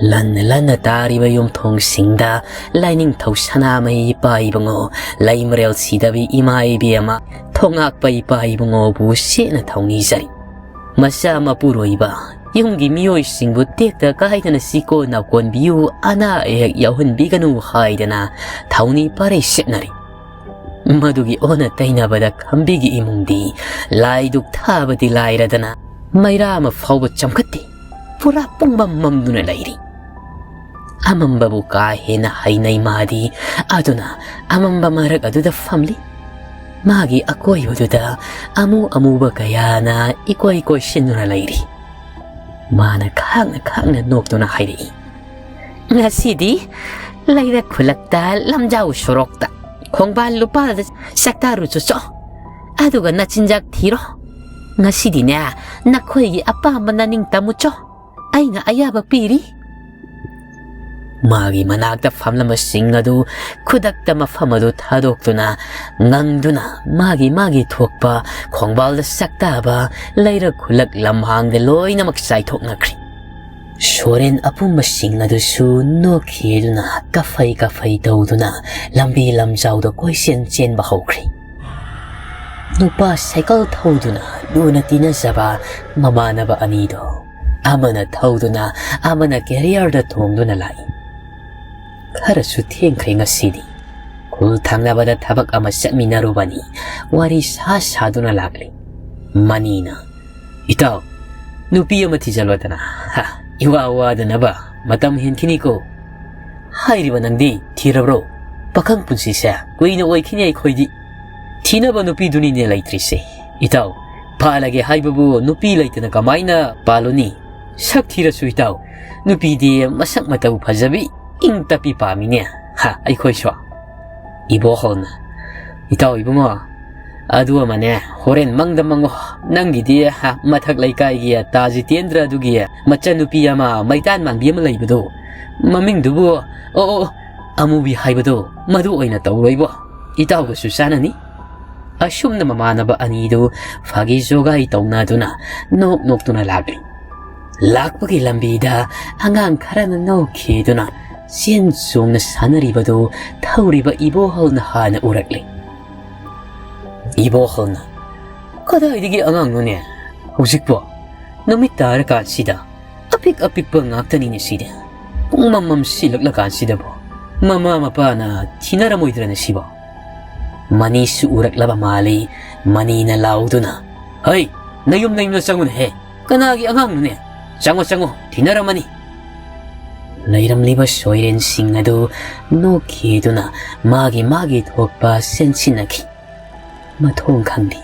ꯂꯟꯅ ꯂꯟꯅ ꯇꯥꯔꯤꯕ ꯌꯨꯝꯊꯣꯡꯁꯤꯡꯗ ꯂꯥꯏꯅꯤꯡꯊꯧ ꯁꯅꯥꯃꯍꯤ ꯏꯄꯥ ꯏꯕꯨꯡꯉꯣ, ꯂꯩꯃꯔꯦꯜ ꯁꯤꯗꯕꯤ ꯏꯃꯥ ꯏꯕꯦꯝꯃ, ꯊꯣꯉꯥꯛꯄ ꯏꯄꯥ ꯏꯕꯨꯡꯉꯣꯕꯨ ꯁꯦꯠꯅ ꯊꯧꯅꯤꯖꯔꯤ꯫ ꯃꯆꯥ ꯃꯄꯨꯔꯣꯏꯕ, ꯌꯨꯝꯒꯤ ꯃꯤꯑꯣꯏꯁꯤꯡꯕꯨ ꯇꯦꯛꯇ ꯀꯥꯏꯗꯅ ꯆꯤꯀꯣ ꯅꯥꯀꯣꯟꯕꯤꯌꯨ, ꯑꯅꯥ ꯑꯌꯦꯛ ꯌꯥꯎꯍꯟꯕꯤꯒꯅꯨ ꯍꯥꯏꯗꯅ ꯊꯧꯅꯤ ꯄꯥꯔꯩ ꯁꯤꯠꯅꯔꯤ꯫ ꯃꯗꯨꯒꯤ ꯑꯣꯟꯅ ꯇꯩꯅꯕꯗ ꯈꯝꯕꯤꯒꯤ ꯏꯃꯨꯡꯗꯤ ꯂꯥꯏꯗꯨꯛ ꯊꯥꯕꯗꯤ ꯂꯥꯏꯔꯗꯅ ꯃꯩꯔꯥ ꯑꯃ ꯐꯥꯎꯕ ꯆꯪꯈꯠꯇꯦ꯫ ꯄꯨꯔꯥ ꯄꯨꯡꯃꯝ ꯃꯝꯗꯨꯅ ꯂꯩꯔꯤ꯫ ꯑꯃꯝꯕꯕꯨ ꯀꯥ ꯍꯦꯟꯅ ꯍꯩꯅꯩ ꯃꯥꯗꯤ, ꯑꯗꯨꯅ ꯑꯃꯝꯕ ꯃꯔꯛ ꯑꯗꯨꯗ ꯐꯝꯂꯤ꯫ ꯃꯥꯒꯤ ꯑꯀꯣꯏꯕꯗꯨꯗ ꯑꯃꯨ ꯑꯃꯨꯕ ꯀꯌꯥꯅ ꯏꯀꯣꯏ ꯀꯣꯏꯁꯤꯟꯗꯨꯅ ꯂꯩꯔꯤ꯫ ꯃꯥꯅ ꯈꯥꯡꯅ ꯈꯥꯡꯅ ꯅꯣꯛꯇꯨꯅ ꯍꯥꯏꯔꯛꯏ, "ꯉꯁꯤꯗꯤ ꯂꯩꯔꯛ ꯈꯨꯜꯂꯛꯇ ꯂꯝꯖꯥꯎ ꯁꯣꯔꯣꯛꯇ ꯈꯣꯡꯕꯥꯜ ꯂꯨꯄꯥꯜꯗ ꯆꯥꯛꯇꯥꯔꯨꯆꯣ ꯆꯣ꯫ ꯑꯗꯨꯒ ꯅꯆꯤꯟꯖꯥꯛ ꯊꯤꯔꯣ꯫ ꯉꯁꯤꯗꯤꯅꯦ, ꯅꯈꯣꯏꯒꯤ ꯑꯄꯥꯝꯕ ꯅꯅꯤꯡ ꯇꯝꯃꯨ ꯆꯣ꯫ ꯑꯩꯅ ꯑꯌꯥꯕ ꯄꯤꯔꯤ꯫" ꯃꯥꯒꯤ ꯃꯅꯥꯛꯇ ꯐꯝꯂꯝꯕꯁꯤꯡ ꯑꯗꯨ ꯈꯨꯗꯛꯇ ꯃꯐꯝ ꯑꯗꯨ ꯊꯥꯗꯣꯛꯇꯨꯅ, ꯉꯪꯗꯨꯅ ꯃꯥꯒꯤ ꯃꯥꯒꯤ ꯊꯣꯛꯄ ꯈꯣꯡꯕꯥꯜꯗ ꯁꯛꯇꯥꯕ ꯂꯩꯔꯛ ꯈꯨꯜꯂꯛ ꯂꯝꯍꯥꯡꯗ ꯂꯣꯏꯅꯃꯛ ꯆꯥꯏꯊꯣꯛꯅꯈ꯭ꯔꯦ꯫ ꯁꯣꯔꯦꯟ ꯑꯄꯨꯝꯕꯁꯤꯡ ꯑꯗꯨꯁꯨ ꯅꯣꯛꯈꯤꯗꯨꯅ ꯀꯐꯩ ꯀꯐꯩ ꯇꯧꯗꯨꯅ ꯂꯝꯕꯤ ꯂꯝꯖꯥꯎꯗ ꯀꯣꯏꯆꯦꯟ ꯆꯦꯟꯕ ꯍꯧꯈ꯭ꯔꯦ꯫ ꯅꯨꯄꯥ ꯁꯥꯏꯀꯜ ꯊꯧꯗꯨꯅ ꯂꯨꯅ ꯇꯤꯟꯅꯖꯕ ꯃꯃꯥꯟꯅꯕ ꯑꯅꯤꯗꯣ ꯑꯃꯅ ꯊꯧꯗꯨꯅ ꯑꯃꯅ ꯀꯦꯔꯤꯌꯔꯗ ꯊꯣꯡꯗꯨꯅ ꯂꯥꯛꯏ꯫ ꯈꯔꯁꯨ ꯊꯦꯡꯈ꯭ꯔꯦ ꯉꯁꯤꯗꯤ꯫ ꯈꯨꯜ ꯊꯪꯅꯕꯗ ꯊꯕꯛ ꯑꯃ ꯆꯠꯃꯤꯟꯅꯔꯨꯕꯅꯤ꯫ ꯋꯥꯔꯤ ꯁꯥ ꯁꯥꯗꯨꯅ ꯂꯥꯛꯂꯤ꯫ ꯃꯅꯤꯅ, "ꯏꯇꯥꯎ, ꯅꯨꯄꯤ ꯑꯃ ꯊꯤꯖꯜꯂꯣꯗꯅ꯫ ꯍꯥ, ꯏꯋꯥ ꯋꯥꯗꯅꯕ, ꯃꯇꯝ ꯍꯦꯟꯈꯤꯅꯤꯀꯣ꯫ ꯍꯥꯏꯔꯤꯕ ꯅꯪꯗꯤ ꯊꯤꯔꯕ꯭ꯔꯣ? ꯄꯥꯈꯪ ꯄꯨꯟꯁꯤꯁꯦ ꯀꯨꯏꯅ ꯑꯣꯏꯈꯤꯅꯤ ꯑꯩꯈꯣꯏꯗꯤ꯫ ꯊꯤꯅꯕ ꯅꯨꯄꯤꯗꯨꯅꯤꯅꯦ ꯂꯩꯇ꯭ꯔꯤꯁꯦ꯫ ꯏꯇꯥꯎ, ꯄꯥꯜꯂꯒꯦ ꯍꯥꯏꯕꯕꯨ ꯅꯨꯄꯤ ꯂꯩꯇꯅ ꯀꯃꯥꯏꯅ ꯄꯥꯜꯂꯨꯅꯤ? ꯁꯛ ꯊꯤꯔꯁꯨ ꯏꯇꯥꯎ, ꯅꯨꯄꯤꯗꯤ ꯃꯁꯛ ꯃꯇꯧ ꯐꯖꯕꯤ, ꯏꯪ ꯇꯞꯄꯤ ꯄꯥꯝꯃꯤꯅꯦ꯫ ꯍꯥ, ꯑꯩꯈꯣꯏꯁꯨ꯫" ꯏꯕꯣꯍꯜꯅ, "ꯏꯇꯥꯎ ꯏꯕꯨꯡꯉꯣ, ꯑꯗꯨ ꯑꯃꯅꯦ, ꯍꯣꯔꯦꯟ ꯃꯪꯗ ꯃꯪꯉꯣ꯫ ꯅꯪꯒꯤꯗꯤ, ꯍꯥ, ꯃꯊꯛ ꯂꯩꯀꯥꯏꯒꯤ ꯇꯥ ꯖꯤꯇꯦꯟꯗ꯭ꯔ ꯑꯗꯨꯒꯤ ꯃꯆꯟꯅꯨꯄꯤ ꯑꯃ ꯃꯩꯇꯥꯟ ꯃꯥꯟꯕꯤ ꯑꯃ ꯂꯩꯕꯗꯣ, ꯃꯃꯤꯡꯗꯨꯕꯨ, ꯑꯣ, ꯑꯣ, ꯑꯃꯨꯕꯤ ꯍꯥꯏꯕꯗꯣ, ꯃꯗꯨ ꯑꯣꯏꯅ ꯇꯧꯔꯣꯏꯕꯣ꯫ ꯏꯇꯥꯎꯒꯁꯨ ꯆꯥꯅꯅꯤ꯫" ꯑꯁꯨꯝꯅ ꯃꯃꯥꯟꯅꯕ ꯑꯅꯤꯗꯨ ꯐꯥꯒꯤ ꯖꯣꯒꯥꯏ ꯇꯧꯅꯗꯨꯅ ꯅꯣꯛ ꯅꯣꯛꯇꯨꯅ ꯂꯥꯛꯂꯤ꯫ ꯂꯥꯛꯄꯒꯤ ꯂꯝꯕꯤꯗ ꯑꯉꯥꯡ ꯈꯔꯅ ꯅꯣꯛꯈꯤꯗꯨꯅ ꯆꯦꯟ ꯆꯣꯡꯅ ꯁꯥꯟꯅꯔꯤꯕꯗꯨ ꯊꯧꯔꯤꯕ ꯏꯕꯣꯍꯜꯅ ꯍꯥꯟꯅ ꯎꯔꯛꯂꯤ꯫ ꯏꯕꯣꯍꯜꯅ, "ꯀꯗꯥꯏꯗꯒꯤ ꯑꯉꯥꯡꯅꯣꯅꯦ? ꯍꯧꯖꯤꯛꯄꯣ ꯅꯨꯃꯤꯠ ꯇꯥꯔꯀꯥꯟꯁꯤꯗ ꯑꯄꯤꯛ ꯑꯄꯤꯛꯄ ꯉꯥꯛꯇꯅꯤꯅꯦ ꯁꯤꯗꯤ꯫ ꯄꯨꯡ ꯃꯝꯃꯝ ꯁꯤꯜꯂꯛꯂꯀꯥꯟꯁꯤꯗꯕꯨ ꯃꯃꯥ ꯃꯄꯥꯅ ꯊꯤꯅꯔꯝꯃꯣꯏꯗ꯭ꯔꯅꯦ ꯁꯤꯕꯣ?" ꯃꯅꯤꯁꯨ ꯎꯔꯛꯂꯕ ꯃꯥꯜꯂꯤ꯫ ꯃꯅꯤꯅ ꯂꯥꯎꯗꯨꯅ, "ꯍꯩ, ꯅꯌꯨꯝ ꯅꯌꯨꯝꯗ ꯆꯪꯉꯨꯅꯦꯍꯦ꯫ ꯀꯅꯥꯒꯤ ꯑꯉꯥꯡꯅꯣꯅꯦ? ꯆꯪꯉꯣ, ꯆꯪꯉꯣ, ꯊꯤꯅꯔꯝꯃꯅꯤ꯫" ꯂꯩꯔꯝꯂꯤꯕ ꯁꯣꯏꯔꯦꯟꯁꯤꯡ ꯑꯗꯨ ꯅꯣꯛꯈꯤꯗꯨꯅ ꯃꯥꯒꯤ ꯃꯥꯒꯤ ꯊꯣꯛꯄ ꯆꯦꯟꯁꯤꯟꯅꯈꯤ꯫ ꯃꯊꯣꯡ ꯈꯪꯗꯦ꯫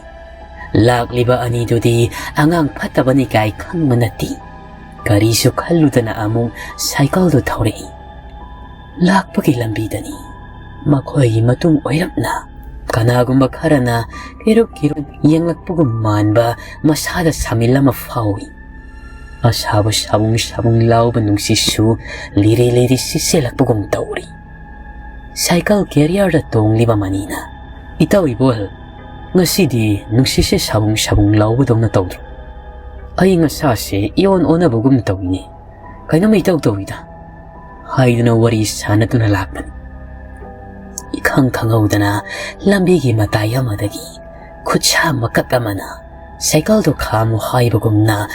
ꯂꯥꯛꯂꯤꯕ ꯑꯅꯤꯗꯨꯗꯤ ꯑꯉꯥꯡ ꯐꯠꯇꯕꯅꯤ ꯀꯥꯏ ꯈꯪꯕ ꯅꯠꯇꯦ꯫ ꯀꯔꯤꯁꯨ ꯈꯜꯂꯨꯗꯅ ꯑꯃꯨꯛ ꯁꯥꯏꯀꯜꯗꯨ ꯊꯧꯔꯛꯏ꯫ ꯂꯥꯛꯄꯒꯤ ꯂꯝꯕꯤꯗꯅꯤ ꯃꯈꯣꯏꯒꯤ ꯃꯇꯨꯡ ꯑꯣꯏꯔꯞꯅ ꯀꯅꯥꯒꯨꯝꯕ ꯈꯔꯅ ꯀꯤꯔꯨꯛ ꯀꯤꯔꯨꯛ ꯌꯦꯡꯂꯛꯄꯒꯨꯝ ꯃꯥꯟꯕ ꯃꯁꯥꯗ ꯁꯥꯃꯤꯜ ꯑꯃ ꯐꯥꯎꯏ꯫ ꯑꯁꯥꯕ ꯁꯥꯕꯨꯡ ꯁꯥꯕꯨꯡ ꯂꯥꯎꯕ ꯅꯨꯡꯁꯤꯠꯁꯨ ꯂꯤꯔꯤ ꯂꯤꯔꯤ ꯁꯤꯠꯆꯦꯜꯂꯛꯄꯒꯨꯝ ꯇꯧꯔꯤ꯫ ꯁꯥꯏꯀꯜ ꯀꯦꯔꯤꯌꯔꯗ ꯇꯣꯡꯂꯤꯕ ꯃꯅꯤꯅ, "ꯏꯇꯥꯎ ꯏꯕꯣꯍꯜ, ꯉꯁꯤꯗꯤ ꯅꯨꯡꯁꯤꯠꯁꯦ ꯁꯥꯕꯨꯡ ꯁꯥꯕꯨꯡ ꯂꯥꯎꯕꯗꯧꯅ ꯇꯧꯗ꯭ꯔꯣ? ꯑꯏꯪ ꯑꯁꯥꯁꯦ ꯏꯑꯣꯟ ꯑꯣꯟꯅꯕꯒꯨꯝ ꯇꯧꯏꯅꯦ꯫ ꯀꯩꯅꯣꯝ ꯏꯇꯧ ꯇꯧꯏꯗ" ꯍꯥꯏꯗꯨꯅ ꯋꯥꯔꯤ ꯁꯥꯟꯅꯗꯨꯅ ꯂꯥꯛꯄꯅꯤ꯫ ꯏꯈꯪ ꯈꯪꯍꯧꯗꯅ ꯂꯝꯕꯤꯒꯤ ꯃꯇꯥꯏ ꯑꯃꯗꯒꯤ ꯈꯨꯠꯁꯥ ꯃꯀꯛ ꯑꯃꯅ ꯁꯥꯏꯀꯜꯗꯨ ꯈꯥꯝꯃꯨ ꯍꯥꯏꯕꯒꯨꯝꯅ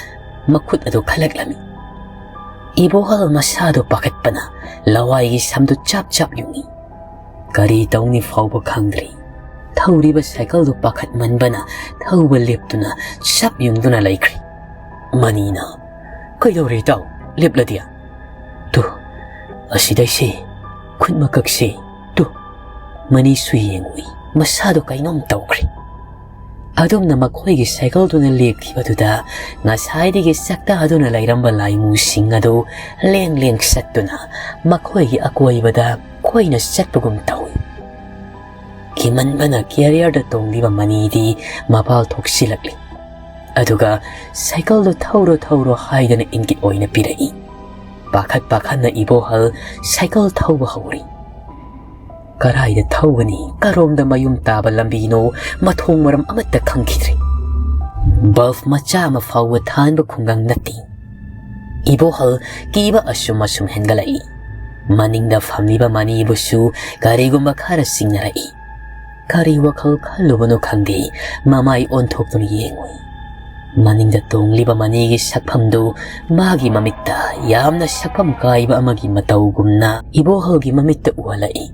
ꯃꯈꯨꯠ ꯑꯗꯨ ꯈꯜꯂꯛꯂꯝꯃꯤ꯫ ꯏꯕꯣꯍꯜ ꯃꯁꯥꯗꯨ ꯄꯥꯈꯠꯄꯅ ꯂꯋꯥꯏꯒꯤ ꯁꯝꯗꯨ ꯆꯞ ꯆꯞ ꯌꯨꯡꯏ꯫ ꯀꯔꯤ ꯇꯧꯅꯤ ꯐꯥꯎꯕ ꯈꯪꯗ꯭ꯔꯤ꯫ ꯊꯧꯔꯤꯕ ꯁꯥꯏꯀꯜꯗꯨ ꯄꯥꯈꯠꯃꯟꯕꯅ ꯊꯧꯕ ꯂꯦꯞꯇꯨꯅ ꯆꯞ ꯌꯨꯡꯗꯨꯅ ꯂꯩꯈ꯭ꯔꯤ꯫ ꯃꯅꯤꯅ, "ꯀꯩꯗꯧꯔꯦ ꯏꯇꯥꯎ? ꯂꯦꯞꯂꯗꯤ?" "ꯇꯨ, ꯑꯁꯤꯗꯩꯁꯤ, ꯈꯨꯠ ꯃꯀꯛꯁꯤ, ꯇꯨ!" ꯃꯅꯤꯁꯨ ꯌꯦꯡꯉꯨꯏ, ꯃꯁꯥꯗꯣ ꯀꯩꯅꯣꯝ ꯇꯧꯈ꯭ꯔꯦ꯫ ꯑꯗꯨꯝꯅ ꯃꯈꯣꯏꯒꯤ ꯁꯥꯏꯀꯜꯗꯨꯅ ꯂꯦꯞꯈꯤꯕꯗꯨꯗ ꯉꯁꯥꯏꯗꯒꯤ ꯆꯥꯛꯇꯥꯗꯨꯅ ꯂꯩꯔꯝꯕ ꯂꯥꯏꯃꯨꯁꯤꯡ ꯑꯗꯨ ꯂꯦꯡ ꯂꯦꯡ ꯆꯠꯇꯨꯅ ꯃꯈꯣꯏꯒꯤ ꯑꯀꯣꯏꯕꯗ ꯀꯣꯏꯅ ꯆꯠꯄꯒꯨꯝ ꯇꯧꯏ꯫ ꯀꯤꯃꯟꯕꯅ ꯀꯦꯔꯤꯌꯔꯗ ꯇꯣꯡꯂꯤꯕ ꯃꯅꯤꯗꯤ ꯃꯄꯥꯜ ꯊꯣꯛꯁꯤꯜꯂꯛꯂꯤ꯫ ꯑꯗꯨꯒ ꯁꯥꯏꯀꯜꯗꯨ ꯊꯧꯔꯣ ꯊꯧꯔꯣ ꯍꯥꯏꯗꯅ ꯏꯪꯒꯤꯠ ꯑꯣꯏꯅ ꯄꯤꯔꯛꯏ꯫ ꯄꯥꯈꯠ ꯄꯥꯈꯠꯅ ꯏꯕꯣꯍꯜ ꯁꯥꯏꯀꯜ ꯊꯧꯕ ꯍꯧꯔꯤ꯫ ꯀꯔꯥꯏꯗ ꯊꯧꯒꯅꯤ, ꯀꯔꯣꯝꯗ ꯃꯌꯨꯝ ꯇꯥꯕ ꯂꯝꯕꯤꯅꯣ, ꯃꯊꯣꯡ ꯃꯔꯝ ꯑꯃꯠꯇ ꯈꯪꯈꯤꯗ꯭ꯔꯦ꯫ ꯕꯜꯕ ꯃꯆꯥ ꯑꯃ ꯐꯥꯎꯕ ꯊꯥꯟꯕ ꯈꯨꯡꯒꯪ ꯅꯠꯇꯦ꯫ ꯏꯕꯣꯍꯜ ꯀꯤꯕ ꯑꯁꯨꯝ ꯑꯁꯨꯝ ꯍꯦꯟꯒꯠꯂꯛꯏ꯫ ꯃꯅꯤꯡꯗ ꯐꯝꯂꯤꯕ ꯃꯅꯤꯕꯨꯁꯨ ꯀꯔꯤꯒꯨꯝꯕ ꯈꯔ ꯆꯤꯡꯅꯔꯛꯏ꯫ ꯀꯔꯤ ꯋꯥꯈꯜ ꯈꯜꯂꯨꯕꯅꯣ ꯈꯪꯗꯦ, ꯃꯃꯥꯏ ꯑꯣꯟꯊꯣꯛꯇꯨꯅ ꯌꯦꯡꯉꯨꯏ꯫ ꯃꯅꯤꯡꯗ ꯇꯣꯡꯂꯤꯕ ꯃꯅꯤꯒꯤ ꯁꯛꯐꯝꯗꯨ ꯃꯥꯒꯤ ꯃꯃꯤꯠꯇ ꯌꯥꯝꯅ ꯁꯛꯐꯝ ꯀꯥꯏꯕ ꯑꯃꯒꯤ ꯃꯇꯧꯒꯨꯝꯅ ꯏꯕꯣꯍꯜꯒꯤ ꯃꯃꯤꯠꯇ ꯎꯍꯜꯂꯛꯏ꯫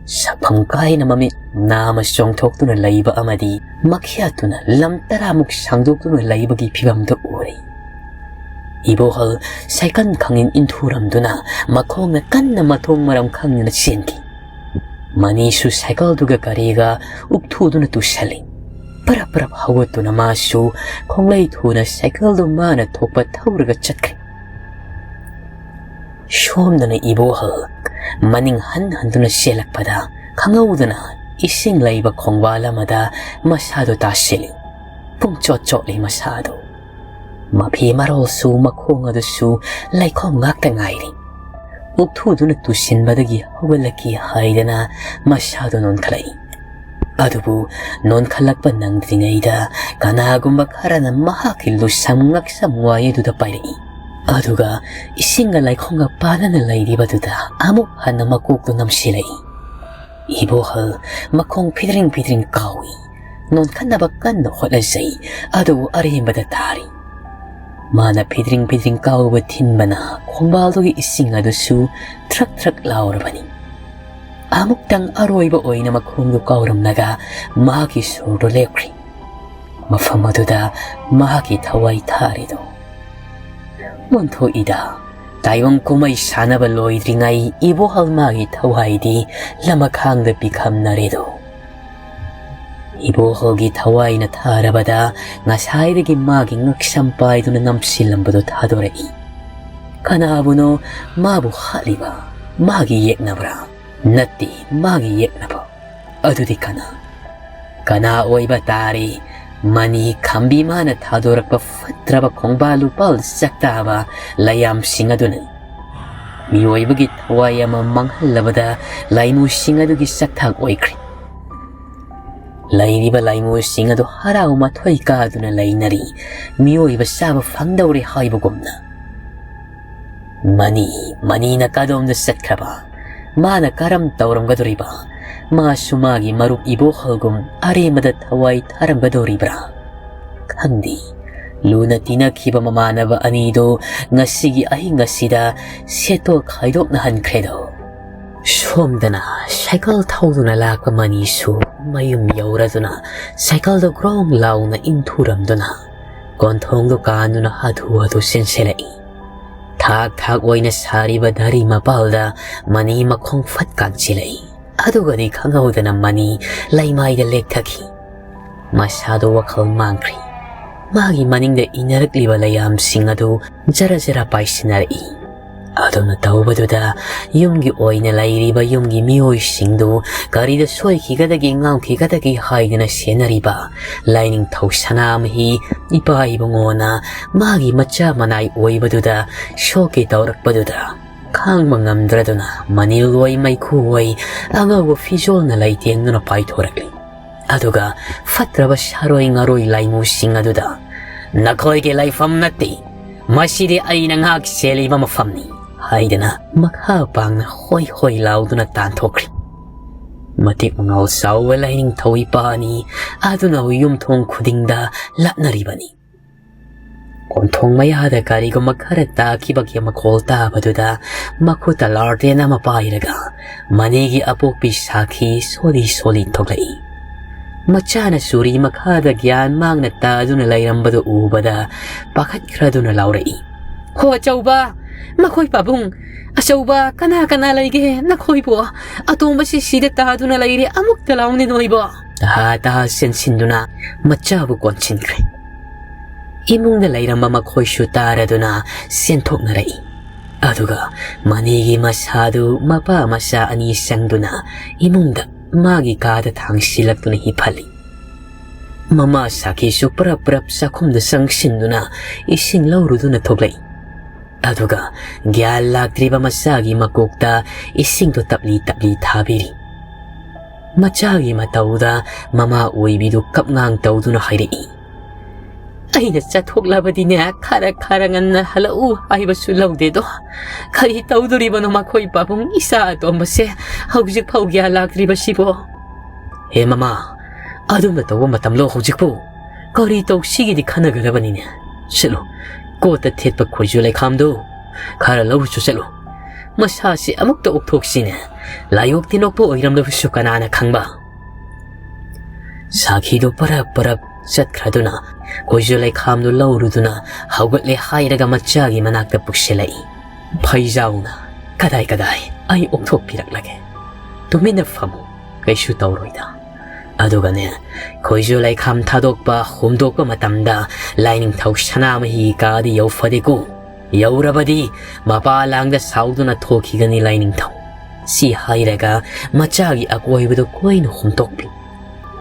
ꯁꯛꯐꯝ ꯀꯥꯏꯅ ꯃꯃꯤꯠ ꯅꯥꯃ ꯆꯣꯡꯊꯣꯛꯇꯨꯅ ꯂꯩꯕ ꯑꯃꯗꯤ ꯃꯈ꯭ꯌꯥꯠꯇꯨꯅ ꯂꯝ ꯇꯔꯥꯃꯨꯛ ꯁꯥꯡꯗꯣꯛꯇꯨꯅ ꯂꯩꯕꯒꯤ ꯐꯤꯕꯝꯗꯨ ꯎꯔꯦ꯫ ꯏꯕꯣꯍꯜ ꯁꯥꯏꯀꯜ ꯈꯪꯏꯟ ꯏꯟꯊꯨꯔꯝꯗꯨꯅ ꯃꯈꯣꯡꯅ ꯀꯟꯅ ꯃꯊꯣꯡ ꯃꯔꯝ ꯈꯪꯗꯅ ꯆꯦꯟꯈꯤ꯫ ꯃꯅꯤꯁꯨ ꯁꯥꯏꯀꯜꯗꯨꯒ ꯒꯥꯔꯤꯒ ꯎꯛꯊꯨꯗꯨꯅ ꯇꯨꯁꯜꯂꯤ꯫ ꯄꯔꯞ ꯄꯔꯞ ꯍꯧꯒꯠꯇꯨꯅ ꯃꯥꯁꯨ ꯈꯣꯡꯂꯩ ꯊꯨꯅ ꯁꯥꯏꯀꯜꯗꯨ ꯃꯥꯅ ꯊꯣꯛꯄ ꯊꯧꯔꯒ ꯆꯠꯈ꯭ꯔꯦ꯫ ꯁꯣꯝꯗꯅ ꯏꯕꯣꯍꯜ ꯃꯅꯤꯡ ꯍꯟ ꯍꯟꯗꯨꯅ ꯆꯦꯜꯂꯛꯄꯗ ꯈꯪꯍꯧꯗꯅ ꯏꯁꯤꯡ ꯂꯩꯕ ꯈꯣꯡꯕꯥꯜ ꯑꯃꯗ ꯃꯁꯥꯗꯨ ꯇꯥꯁꯤꯜꯂꯤ꯫ ꯄꯨꯡꯆꯣꯠ ꯆꯣꯠꯂꯤ ꯃꯁꯥꯗꯨ꯫ ꯃꯐꯤ ꯃꯔꯣꯜꯁꯨ ꯃꯈꯣꯡ ꯑꯗꯨꯁꯨ ꯂꯩꯈꯣꯝ ꯉꯥꯛꯇ ꯉꯥꯏꯔꯤ꯫ ꯎꯛꯊꯨꯗꯨꯅ ꯇꯨꯁꯤꯟꯕꯗꯒꯤ ꯍꯧꯒꯠꯂꯛꯈꯤ ꯍꯥꯏꯗꯅ ꯃꯁꯥꯗꯨ ꯅꯣꯟꯈꯠꯂꯛꯏ꯫ ꯑꯗꯨꯕꯨ ꯅꯣꯟꯈꯠꯂꯛꯄ ꯅꯪꯗ꯭ꯔꯤꯉꯩꯗ ꯀꯅꯥꯒꯨꯝꯕ ꯈꯔꯅ ꯃꯍꯥꯛꯀꯤ ꯂꯨꯁꯝ ꯉꯛꯁꯝ ꯋꯥꯌꯦꯗꯨꯗ ꯄꯥꯏꯔꯛꯏ꯫ ꯑꯗꯨꯒ ꯏꯁꯤꯡꯒ ꯂꯩꯈꯣꯝꯒ ꯄꯥꯗꯅ ꯂꯩꯔꯤꯕꯗꯨꯗ ꯑꯃꯨꯛ ꯍꯟꯅ ꯃꯀꯣꯛꯇꯨ ꯅꯝꯁꯤꯜꯂꯛꯏ꯫ ꯏꯕꯣꯍꯜ ꯃꯈꯣꯡ ꯐꯤꯗ꯭ꯔꯤꯡ ꯐꯤꯗ꯭ꯔꯤꯡ ꯀꯥꯎꯏ꯫ ꯅꯣꯟꯈꯠꯅꯕ ꯀꯟꯅ ꯍꯣꯠꯅꯖꯩ, ꯑꯗꯨꯕꯨ ꯑꯔꯦꯝꯕꯗ ꯇꯥꯔꯤ꯫ ꯃꯥꯅ ꯐꯤꯗ꯭ꯔꯤꯡ ꯐꯤꯗ꯭ꯔꯤꯡ ꯀꯥꯎꯕ ꯊꯤꯟꯕꯅ ꯈꯣꯡꯕꯥꯜꯗꯨꯒꯤ ꯏꯁꯤꯡ ꯑꯗꯨꯁꯨ ꯊ꯭ꯔꯛ ꯊ꯭ꯔꯛ ꯂꯥꯎꯔꯕꯅꯤ꯫ ꯑꯃꯨꯛꯇꯪ ꯑꯔꯣꯏꯕ ꯑꯣꯏꯅ ꯃꯈꯣꯡꯗꯨ ꯀꯥꯎꯔꯝꯂꯒ ꯃꯍꯥꯛꯀꯤ ꯁꯣꯔꯗꯨ ꯂꯦꯞꯈ꯭ꯔꯦ꯫ ꯃꯐꯝ ꯑꯗꯨꯗ ꯃꯍꯥꯛꯀꯤ ꯊꯋꯥꯏ ꯊꯥꯔꯤꯗꯨ꯫ ꯑꯣꯟꯊꯣꯛꯏꯗ, ꯇꯥꯏꯕꯪ ꯀꯨꯝꯍꯩ ꯁꯥꯟꯅꯕ ꯂꯣꯏꯗ꯭ꯔꯤꯉꯩ ꯏꯕꯣꯍꯜ ꯃꯥꯒꯤ ꯊꯋꯥꯏꯗꯤ ꯂꯃꯈꯥꯡꯗ ꯄꯤꯈꯝꯅꯔꯦꯗꯣ꯫ ꯏꯕꯣꯍꯜꯒꯤ ꯊꯋꯥꯏꯅ ꯊꯥꯔꯕꯗ ꯉꯁꯥꯏꯗꯒꯤ ꯃꯥꯒꯤ ꯉꯛꯁꯝ ꯄꯥꯏꯗꯨꯅ ꯅꯝꯁꯤꯜꯂꯝꯕꯗꯨ ꯊꯥꯗꯣꯔꯛꯏ꯫ ꯀꯅꯥꯕꯨꯅꯣ ꯃꯥꯕꯨ ꯍꯥꯠꯂꯤꯕ? ꯃꯥꯒꯤ ꯌꯦꯛꯅꯕ꯭ꯔꯥ? ꯅꯠꯇꯦ, ꯃꯥꯒꯤ ꯌꯦꯛꯅꯕ꯫ ꯑꯗꯨꯗꯤ ꯀꯅꯥ? ꯀꯅꯥ ꯑꯣꯏꯕ ꯇꯥꯔꯤ? ꯃꯅꯤ ꯈꯝꯕꯤ ꯃꯥꯅ ꯊꯥꯗꯣꯔꯛꯄ ꯐꯠꯇ꯭ꯔꯕ ꯈꯣꯡꯕꯥꯜ ꯂꯨꯄꯥꯜ ꯆꯥꯛꯇꯥꯕ ꯂꯩꯌꯥꯝꯁꯤꯡ ꯑꯗꯨꯅ꯫ ꯃꯤꯑꯣꯏꯕꯒꯤ ꯊꯋꯥꯏ ꯑꯃ ꯃꯥꯡꯍꯜꯂꯕꯗ ꯂꯥꯏꯃꯨꯁꯤꯡ ꯑꯗꯨꯒꯤ ꯆꯥꯛꯊꯥꯛ ꯑꯣꯏꯈ꯭ꯔꯦ꯫ ꯂꯩꯔꯤꯕ ꯂꯥꯏꯃꯨꯁꯤꯡ ꯑꯗꯨ ꯍꯔꯥꯎ ꯃꯊꯣꯏ ꯀꯥꯗꯨꯅ ꯂꯩꯅꯔꯤ, ꯃꯤꯑꯣꯏꯕ ꯆꯥꯕ ꯐꯪꯗꯧꯔꯦ ꯍꯥꯏꯕꯒꯨꯝꯅ꯫ ꯃꯅꯤ, ꯃꯅꯤꯅ ꯀꯗꯣꯝꯗ ꯆꯠꯈ꯭ꯔꯕ? ꯃꯥꯅ ꯀꯔꯝ ꯇꯧꯔꯝꯒꯗꯧꯔꯤꯕ? ꯃꯥꯁꯨ ꯃꯥꯒꯤ ꯃꯔꯨꯞ ꯏꯕꯣꯍꯜꯒꯨꯝ ꯑꯔꯦꯝꯕꯗ ꯊꯋꯥꯏ ꯊꯥꯔꯝꯒꯗꯧꯔꯤꯕ꯭ꯔꯥ? ꯈꯪꯗꯦ꯫ ꯂꯨꯅ ꯇꯤꯟꯅꯈꯤꯕ ꯃꯃꯥꯟꯅꯕ ꯑꯅꯤꯗꯨ ꯉꯁꯤꯒꯤ ꯑꯍꯤꯡ ꯑꯁꯤꯗ ꯁꯦꯠꯇꯣꯛ ꯈꯥꯏꯗꯣꯛꯅꯍꯟꯈ꯭ꯔꯦꯗꯣ꯫ ꯁꯣꯝꯗꯅ ꯁꯥꯏꯀꯜ ꯊꯧꯗꯨꯅ ꯂꯥꯛꯄ ꯃꯅꯤꯁꯨ ꯃꯌꯨꯝ ꯌꯧꯔꯗꯨꯅ ꯁꯥꯏꯀꯜꯗꯨ ꯒ꯭ꯔꯣꯡ ꯂꯥꯎꯅ ꯏꯟꯊꯨꯔꯝꯗꯨꯅ ꯀꯣꯟꯊꯣꯡꯗꯨ ꯀꯥꯟꯗꯨꯅ ꯍꯥꯊꯨ ꯍꯥꯊꯨ ꯆꯦꯟꯁꯤꯜꯂꯛꯏ꯫ ꯊꯥꯛ ꯊꯥꯛ ꯑꯣꯏꯅ ꯁꯥꯔꯤꯕ ꯙꯔꯤ ꯃꯄꯥꯜꯗ ꯃꯅꯤ ꯃꯈꯣꯡ ꯐꯠ ꯀꯥꯟꯁꯤꯜꯂꯛꯏ꯫ ꯑꯗꯨꯒꯗꯤ ꯈꯪꯍꯧꯗꯅ ꯃꯅꯤ ꯂꯩꯃꯥꯏꯗ ꯂꯦꯛꯊꯈꯤ꯫ ꯃꯁꯥꯗꯨ ꯋꯥꯈꯜ ꯃꯥꯡꯈ꯭ꯔꯦ꯫ ꯃꯥꯒꯤ ꯃꯅꯤꯡꯗ ꯏꯟꯅꯔꯛꯂꯤꯕ ꯂꯩꯌꯥꯝꯁꯤꯡ ꯑꯗꯨ ꯖꯔ ꯖꯔ ꯄꯥꯏꯁꯤꯟꯅꯔꯛꯏ꯫ ꯑꯗꯨꯅ ꯇꯧꯕꯗꯨꯗ ꯌꯨꯝꯒꯤ ꯑꯣꯏꯅ ꯂꯩꯔꯤꯕ ꯌꯨꯝꯒꯤ ꯃꯤꯑꯣꯏꯁꯤꯡꯗꯨ ꯀꯔꯤꯗ ꯁꯣꯏꯈꯤꯒꯗꯒꯦ ꯉꯥꯎꯈꯤꯒꯗꯒꯦ ꯍꯥꯏꯗꯨꯅ ꯁꯦꯟꯅꯔꯤꯕ ꯂꯥꯏꯅꯤꯡꯊꯧ ꯁꯅꯥꯃꯍꯤ ꯏꯄꯥ ꯏꯕꯨꯡꯉꯣꯅ ꯃꯥꯒꯤ ꯃꯆꯥ ꯃꯅꯥꯏ ꯑꯣꯏꯕꯗꯨꯗ ꯁꯣꯛꯀꯦ ꯇꯧꯔꯛꯄꯗꯨꯗ ꯈꯥꯡꯕ ꯉꯝꯗ꯭ꯔꯗꯨꯅ ꯃꯅꯤꯜ ꯑꯣꯏ ꯃꯩꯈꯨ ꯑꯣꯏ ꯑꯉꯧꯕ ꯐꯤꯖꯣꯜꯅ ꯂꯩꯇꯦꯡꯗꯨꯅ ꯄꯥꯏꯊꯣꯔꯛꯂꯤ꯫ ꯑꯗꯨꯒ ꯐꯠꯇ꯭ꯔꯕ ꯁꯥꯔꯣꯏ ꯉꯥꯔꯣꯏ ꯂꯥꯏꯃꯨꯁꯤꯡ ꯑꯗꯨꯗ, "ꯅꯈꯣꯏꯒꯤ ꯂꯩꯐꯝ ꯅꯠꯇꯦ, ꯃꯁꯤꯗꯤ ꯑꯩꯅ ꯉꯥꯛ ꯁꯦꯜꯂꯤꯕ ꯃꯐꯝꯅꯤ" ꯍꯥꯏꯗꯅ ꯃꯈꯥ ꯄꯥꯡꯅ ꯍꯣꯏ ꯍꯣꯏ ꯂꯥꯎꯗꯨꯅ ꯇꯥꯟꯊꯣꯛꯈ꯭ꯔꯤ꯫ ꯃꯇꯤꯛ ꯃꯉꯥꯎ ꯆꯥꯎꯕ ꯂꯥꯏꯅꯤꯡꯊꯧ ꯏꯄꯥ ꯑꯅꯤ ꯑꯗꯨꯅ ꯌꯨꯝꯊꯣꯡ ꯈꯨꯗꯤꯡꯗ ꯂꯥꯛꯅꯔꯤꯕꯅꯤ꯫ ꯀꯣꯟꯊꯣꯡ ꯃꯌꯥꯗ ꯀꯔꯤꯒꯨꯝꯕ ꯈꯔ ꯇꯥꯈꯤꯕꯒꯤ ꯃꯈꯣꯜ ꯇꯥꯕꯗꯨꯗ ꯃꯈꯨꯠꯇ ꯂꯥꯔꯇꯦꯟ ꯑꯃ ꯄꯥꯏꯔꯒ ꯃꯅꯤꯒꯤ ꯑꯄꯣꯛꯄꯤ ꯁꯥꯈꯤ ꯁꯣꯜꯂꯤ ꯁꯣꯜꯂꯤ ꯊꯣꯛꯂꯛꯏ꯫ ꯃꯆꯥꯅ ꯆꯨꯔꯤ ꯃꯈꯥꯗ ꯒ꯭ꯌꯥꯟ ꯃꯥꯡꯅ ꯇꯥꯗꯨꯅ ꯂꯩꯔꯝꯕꯗꯨ ꯎꯕꯗ ꯄꯥꯈꯠꯈ꯭ꯔꯗꯨꯅ ꯂꯥꯎꯔꯛꯏ, "ꯍꯣ ꯑꯆꯧꯕ, ꯃꯈꯣꯏ ꯄꯥꯕꯨꯡ, ꯑꯆꯧꯕ, ꯀꯅꯥ ꯀꯅꯥ ꯂꯩꯒꯦ ꯅꯈꯣꯏꯕꯨ? ꯑꯇꯣꯝꯕꯁꯤ ꯁꯤꯗ ꯇꯥꯗꯨꯅ ꯂꯩꯔꯦ, ꯑꯃꯨꯛꯇ ꯂꯥꯎꯅꯦ ꯅꯣꯏꯕꯣ!" ꯇꯍꯥ ꯇꯍꯥ ꯆꯦꯟꯁꯤꯟꯗꯨꯅ ꯃꯆꯥꯕꯨ ꯀꯣꯟꯁꯤꯟꯈ꯭ꯔꯦ꯫ ꯏꯃꯨꯡꯗ ꯂꯩꯔꯝꯕ ꯃꯈꯣꯏꯁꯨ ꯇꯥꯔꯗꯨꯅ ꯆꯦꯟꯊꯣꯛꯅꯔꯛꯏ꯫ ꯑꯗꯨꯒ ꯃꯅꯤꯒꯤ ꯃꯁꯥꯗꯨ ꯃꯄꯥ ꯃꯆꯥ ꯑꯅꯤ ꯆꯪꯗꯨꯅ ꯏꯃꯨꯡꯗ ꯃꯥꯒꯤ ꯀꯥꯗ ꯊꯥꯡꯁꯤꯜꯂꯛꯇꯨꯅ ꯍꯤꯞꯍꯜꯂꯤ꯫ ꯃꯃꯥ ꯁꯥꯈꯤꯁꯨ ꯄꯔꯞ ꯄꯔꯞ ꯆꯥꯛꯈꯨꯝꯗ ꯆꯪꯁꯤꯟꯗꯨꯅ ꯏꯁꯤꯡ ꯂꯧꯔꯨꯗꯨꯅ ꯊꯣꯛꯂꯛꯏ꯫ ꯑꯗꯨꯒ ꯒ꯭ꯌꯥꯟ ꯂꯥꯛꯇ꯭ꯔꯤꯕ ꯃꯆꯥꯒꯤ ꯃꯀꯣꯛꯇ ꯏꯁꯤꯡꯗꯨ ꯇꯞꯂꯤ ꯇꯞꯂꯤ ꯊꯥꯕꯤꯔꯤ꯫ ꯃꯆꯥꯒꯤ ꯃꯇꯧꯗ ꯃꯃꯥ ꯑꯣꯏꯕꯤꯗꯨ ꯀꯞꯉꯥꯡ ꯇꯧꯗꯨꯅ ꯍꯥꯏꯔꯛꯏ, "ꯑꯩꯅ ꯆꯠꯊꯣꯛꯂꯕꯗꯤꯅꯦ, ꯈꯔ ꯈꯔ ꯉꯟꯅ ꯍꯜꯂꯛꯎ ꯍꯥꯏꯕꯁꯨ ꯂꯧꯗꯦꯗꯣ꯫ ꯀꯔꯤ ꯇꯧꯗꯣꯔꯤꯕꯅꯣ ꯃꯈꯣꯏ ꯄꯥꯕꯨꯡ, ꯏꯆꯥ ꯑꯇꯣꯝꯕꯁꯦ ꯍꯧꯖꯤꯛ ꯐꯥꯎ ꯒ꯭ꯌꯥꯟ ꯂꯥꯛꯇ꯭ꯔꯤꯕꯁꯤꯕꯣ?" "ꯍꯦ ꯃꯃꯥ, ꯑꯗꯨꯝꯅ ꯇꯧꯕ ꯃꯇꯝꯂꯣ ꯍꯧꯖꯤꯛꯄꯨ? ꯀꯔꯤ ꯇꯧꯁꯤꯒꯦꯗꯤ ꯈꯟꯅꯒꯗꯕꯅꯤꯅꯦ꯫ ꯆꯠꯂꯨ, ꯀꯣꯠꯇ ꯊꯦꯠꯄ ꯈꯣꯏꯖꯨ ꯂꯩꯈꯥꯝꯗꯨ ꯈꯔ ꯂꯧꯔꯨꯆꯣ ꯆꯠꯂꯨ꯫ ꯃꯁꯥꯁꯤ ꯑꯃꯨꯛꯇ ꯑꯣꯛꯊꯣꯛꯁꯤꯅꯦ꯫ ꯂꯥꯏꯑꯣꯛ ꯇꯤꯟꯑꯣꯛꯄ ꯑꯣꯏꯔꯝꯂꯕꯁꯨ ꯀꯅꯥꯅ ꯈꯪꯕ?" ꯁꯥꯈꯤꯗꯨ ꯄꯔꯞ ꯄꯔꯞ ꯆꯠꯈ꯭ꯔꯗꯨꯅ ꯈꯣꯏꯖꯨ ꯂꯩꯈꯥꯝꯗꯨ ꯂꯧꯔꯨꯗꯨꯅ ꯍꯧꯒꯠꯂꯦ ꯍꯥꯏꯔꯒ ꯃꯆꯥꯒꯤ ꯃꯅꯥꯛꯇ ꯄꯨꯁꯤꯜꯂꯛꯏ꯫ "ꯐꯩꯖꯥꯎꯅ ꯀꯗꯥꯏ ꯀꯗꯥꯏ, ꯑꯩ ꯑꯣꯛꯊꯣꯛꯄꯤꯔꯛꯂꯒꯦ꯫ ꯇꯨꯃꯤꯟꯅ ꯐꯝꯃꯨ, ꯀꯩꯁꯨ ꯇꯧꯔꯣꯏꯗ꯫ ꯑꯗꯨꯒꯅꯦ, ꯈꯣꯏꯖꯨ ꯂꯩꯈꯥꯝ ꯊꯥꯗꯣꯛꯄ ꯍꯨꯝꯗꯣꯛꯄ ꯃꯇꯝꯗ ꯂꯥꯏꯅꯤꯡꯊꯧ ꯁꯅꯥꯃꯍꯤꯒꯤ ꯀꯥꯗꯤ ꯌꯧꯐꯗꯦꯀꯣ꯫ ꯌꯧꯔꯕꯗꯤ ꯃꯄꯥ ꯂꯥꯡꯗ ꯁꯥꯎꯗꯨꯅ ꯊꯣꯛꯈꯤꯒꯅꯤ ꯂꯥꯏꯅꯤꯡꯊꯧ꯫" ꯁꯤ ꯍꯥꯏꯔꯒ ꯃꯆꯥꯒꯤ ꯑꯀꯣꯏꯕꯗꯨ ꯀꯣꯏꯅ ꯍꯨꯝꯇꯣꯛꯄꯤ꯫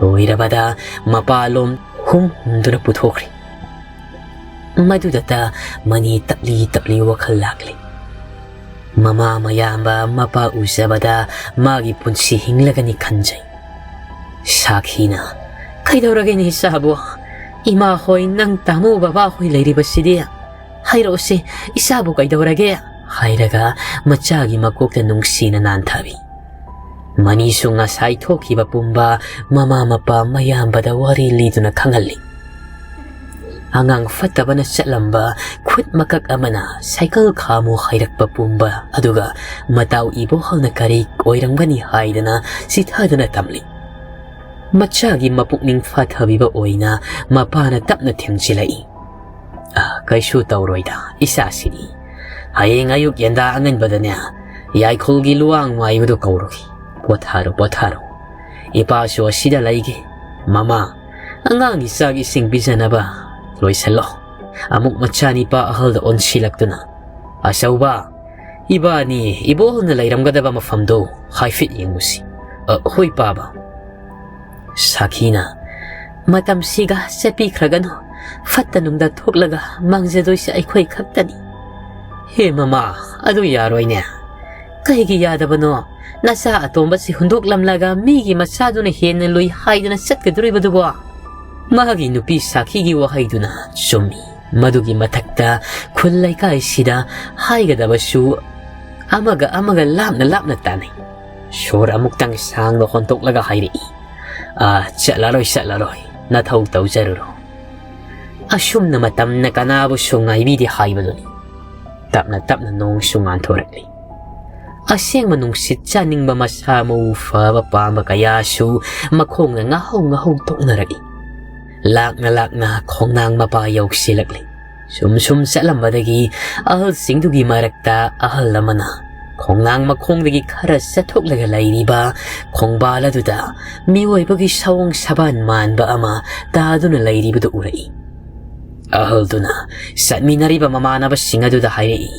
ꯂꯣꯏꯔꯕꯗ ꯃꯄꯥꯂꯣꯝ ꯍꯨꯝ ꯍꯨꯝꯗꯨꯅ ꯄꯨꯊꯣꯛꯈ꯭ꯔꯤ꯫ ꯃꯗꯨꯗꯇ ꯃꯅꯤ ꯇꯞꯂꯤ ꯇꯞꯂꯤ ꯋꯥꯈꯜ ꯂꯥꯛꯂꯤ꯫ ꯃꯃꯥ ꯃꯌꯥꯝꯕ ꯃꯄꯥ ꯎꯖꯕꯗ ꯃꯥꯒꯤ ꯄꯨꯟꯁꯤ ꯍꯤꯡꯂꯒꯅꯤ ꯈꯟꯖꯩ꯫ ꯁꯥꯈꯤꯅ, "ꯀꯩꯗꯧꯔꯒꯦꯅꯦ ꯏꯆꯥꯕꯨ? ꯏꯃꯥ ꯍꯣꯏ, ꯅꯪ ꯇꯥꯃꯣ ꯕꯕꯥ ꯍꯣꯏ ꯂꯩꯔꯤꯕꯁꯤꯗꯤ꯫ ꯍꯥꯏꯔꯛꯎꯁꯦ, ꯏꯆꯥꯕꯨ ꯀꯩꯗꯧꯔꯒꯦ?" ꯍꯥꯏꯔꯒ ꯃꯆꯥꯒꯤ ꯃꯀꯣꯛꯇ ꯅꯨꯡꯁꯤꯅ ꯅꯥꯟꯊꯕꯤ꯫ ꯃꯅꯤꯁꯨ ꯉꯁꯥꯏ ꯊꯣꯛꯈꯤꯕ ꯄꯨꯝꯕ ꯃꯃꯥ ꯃꯄꯥ ꯃꯌꯥꯝꯕꯗ ꯋꯥꯔꯤ ꯂꯤꯗꯨꯅ ꯈꯪꯍꯜꯂꯤ꯫ ꯑꯉꯥꯡ ꯐꯠꯇꯕꯅ ꯆꯠꯂꯝꯕ ꯈꯨꯠ ꯃꯀꯛ ꯑꯃꯅ ꯁꯥꯏꯀꯜ ꯈꯥꯝꯃꯨ ꯍꯥꯏꯔꯛꯄ ꯄꯨꯝꯕ ꯑꯗꯨꯒ ꯃꯇꯥꯎ ꯏꯕꯣꯍꯜꯅ ꯀꯔꯤ ꯑꯣꯏꯔꯝꯒꯅꯤ ꯍꯥꯏꯗꯅ ꯆꯤꯊꯗꯨꯅ ꯊꯝꯂꯤ꯫ ꯃꯆꯥꯒꯤ ꯃꯄꯨꯛꯅꯤꯡ ꯐꯥꯊꯕꯤꯕ ꯑꯣꯏꯅ ꯃꯄꯥꯅ ꯇꯞꯅ ꯊꯦꯝꯖꯤꯜꯂꯛꯏ꯫ "ꯑ, ꯀꯩꯁꯨ ꯇꯧꯔꯣꯏꯗ, ꯏꯆꯥꯁꯤꯗꯤ꯫ ꯍꯌꯦꯡ ꯑꯌꯨꯛ ꯌꯦꯟꯗꯥ ꯑꯉꯟꯕꯗꯅꯦ, ꯌꯥꯏꯈꯨꯜꯒꯤ ꯂꯨꯋꯥꯡ ꯃꯥꯏꯕꯗꯨ ꯀꯧꯔꯨꯈꯤ꯫ ꯄꯣꯊꯥꯔꯣ, ꯄꯣꯊꯥꯔꯣ꯫ ꯏꯄꯥꯁꯨ ꯑꯁꯤꯗ ꯂꯩꯒꯦ꯫ ꯃꯃꯥ, ꯑꯉꯥꯡꯒꯤ ꯆꯥꯛ ꯏꯁꯤꯡ ꯄꯤꯖꯅꯕ ꯂꯣꯏꯁꯤꯜꯂꯣ꯫" ꯑꯃꯨꯛ ꯃꯆꯥꯅꯤꯄꯥ ꯑꯍꯜꯗ ꯑꯣꯟꯁꯤꯜꯂꯛꯇꯨꯅ, "ꯑꯆꯧꯕ, ꯏꯕꯥꯅꯤ ꯏꯕꯣꯜꯅ ꯂꯩꯔꯝꯒꯗꯕ ꯃꯐꯝꯗꯨ ꯍꯥꯏꯐꯦꯠ ꯌꯦꯡꯉꯨꯁꯤ꯫" "ꯑ, ꯍꯣꯏ, ꯄꯥꯕ꯫" ꯁꯥꯈꯤꯅ, "ꯃꯇꯝꯁꯤꯒ ꯆꯠꯄꯤꯈ꯭ꯔꯒꯅꯨ꯫ ꯐꯠꯇ ꯅꯨꯡꯗ ꯊꯣꯛꯂꯒ ꯃꯥꯡꯖꯗꯣꯏꯁꯦ ꯑꯩꯈꯣꯏ ꯈꯛꯇꯅꯤ꯫" "ꯍꯦ ꯃꯃꯥ, ꯑꯗꯨ ꯌꯥꯔꯣꯏꯅꯦ꯫" "ꯀꯩꯒꯤ ꯌꯥꯗꯕꯅꯣ? ꯅꯆꯥ ꯑꯇꯣꯝꯕꯁꯤ ꯍꯨꯟꯗꯣꯛꯂꯝꯂꯒ ꯃꯤꯒꯤ ꯃꯆꯥꯗꯨꯅ ꯍꯦꯟꯅ ꯂꯨꯏ ꯍꯥꯏꯗꯅ ꯆꯠꯀꯗꯣꯔꯤꯕꯗꯨꯕꯣ?" ꯃꯍꯥꯛꯀꯤ ꯅꯨꯄꯤ ꯁꯥꯈꯤꯒꯤ ꯋꯥꯍꯩꯗꯨꯅ ꯆꯨꯝꯃꯤ꯫ ꯃꯗꯨꯒꯤ ꯃꯊꯛꯇ ꯈꯨꯜ ꯂꯩꯀꯥꯏꯁꯤꯗ ꯍꯥꯏꯒꯗꯕꯁꯨ ꯑꯃꯒ ꯑꯃꯒ ꯂꯥꯞꯅ ꯂꯥꯞꯅ ꯇꯥꯅꯩ꯫ ꯁꯣꯔ ꯑꯃꯨꯛꯇꯪ ꯁꯥꯡꯅ ꯍꯣꯟꯇꯣꯛꯂꯒ ꯍꯥꯏꯔꯛꯏ, "ꯑꯥ, ꯆꯠꯂꯔꯣꯏ, ꯆꯠꯂꯔꯣꯏ, ꯅꯊꯧ ꯇꯧꯖꯔꯨꯔꯣ꯫" ꯑꯁꯨꯝꯅ ꯃꯇꯝꯅ ꯀꯅꯥꯕꯨꯁꯨ ꯉꯥꯏꯕꯤꯗꯦ ꯍꯥꯏꯕꯗꯨꯅꯤ꯫ ꯇꯞꯅ ꯇꯞꯅ ꯅꯣꯡꯁꯨ ꯉꯥꯟꯊꯣꯔꯛꯂꯤ꯫ ꯑꯁꯦꯡꯕ ꯅꯨꯡꯁꯤꯠ ꯆꯥꯅꯤꯡꯕ ꯃꯁꯥ ꯃꯎ ꯐꯕ ꯄꯥꯝꯕ ꯀꯌꯥꯁꯨ ꯃꯈꯣꯡꯅ ꯉꯥꯍꯧ ꯉꯥꯍꯧ ꯇꯣꯛꯅꯔꯛꯏ꯫ ꯂꯥꯛꯅ ꯂꯥꯛꯅ ꯈꯣꯡꯅꯥꯡ ꯃꯄꯥ ꯌꯧꯁꯤꯜꯂꯛꯂꯤ꯫ ꯁꯨꯝ ꯁꯨꯝ ꯆꯠꯂꯝꯕꯗꯒꯤ ꯑꯍꯜꯁꯤꯡꯗꯨꯒꯤ ꯃꯔꯛꯇ ꯑꯍꯜ ꯑꯃꯅ ꯈꯣꯡꯅꯥꯡ ꯃꯈꯣꯡꯗꯒꯤ ꯈꯔ ꯆꯠꯊꯣꯛꯂꯒ ꯂꯩꯔꯤꯕ ꯈꯣꯡꯕꯥꯜ ꯑꯗꯨꯗ ꯃꯤꯑꯣꯏꯕꯒꯤ ꯁꯑꯣꯡ ꯁꯕꯥꯟ ꯃꯥꯟꯕ ꯑꯃ ꯇꯥꯗꯨꯅ ꯂꯩꯔꯤꯕꯗꯨ ꯎꯔꯛꯏ꯫ ꯑꯍꯜꯗꯨꯅ ꯆꯠꯃꯤꯟꯅꯔꯤꯕ ꯃꯃꯥꯟꯅꯕꯁꯤꯡ ꯑꯗꯨꯗ ꯍꯥꯏꯔꯛꯏ,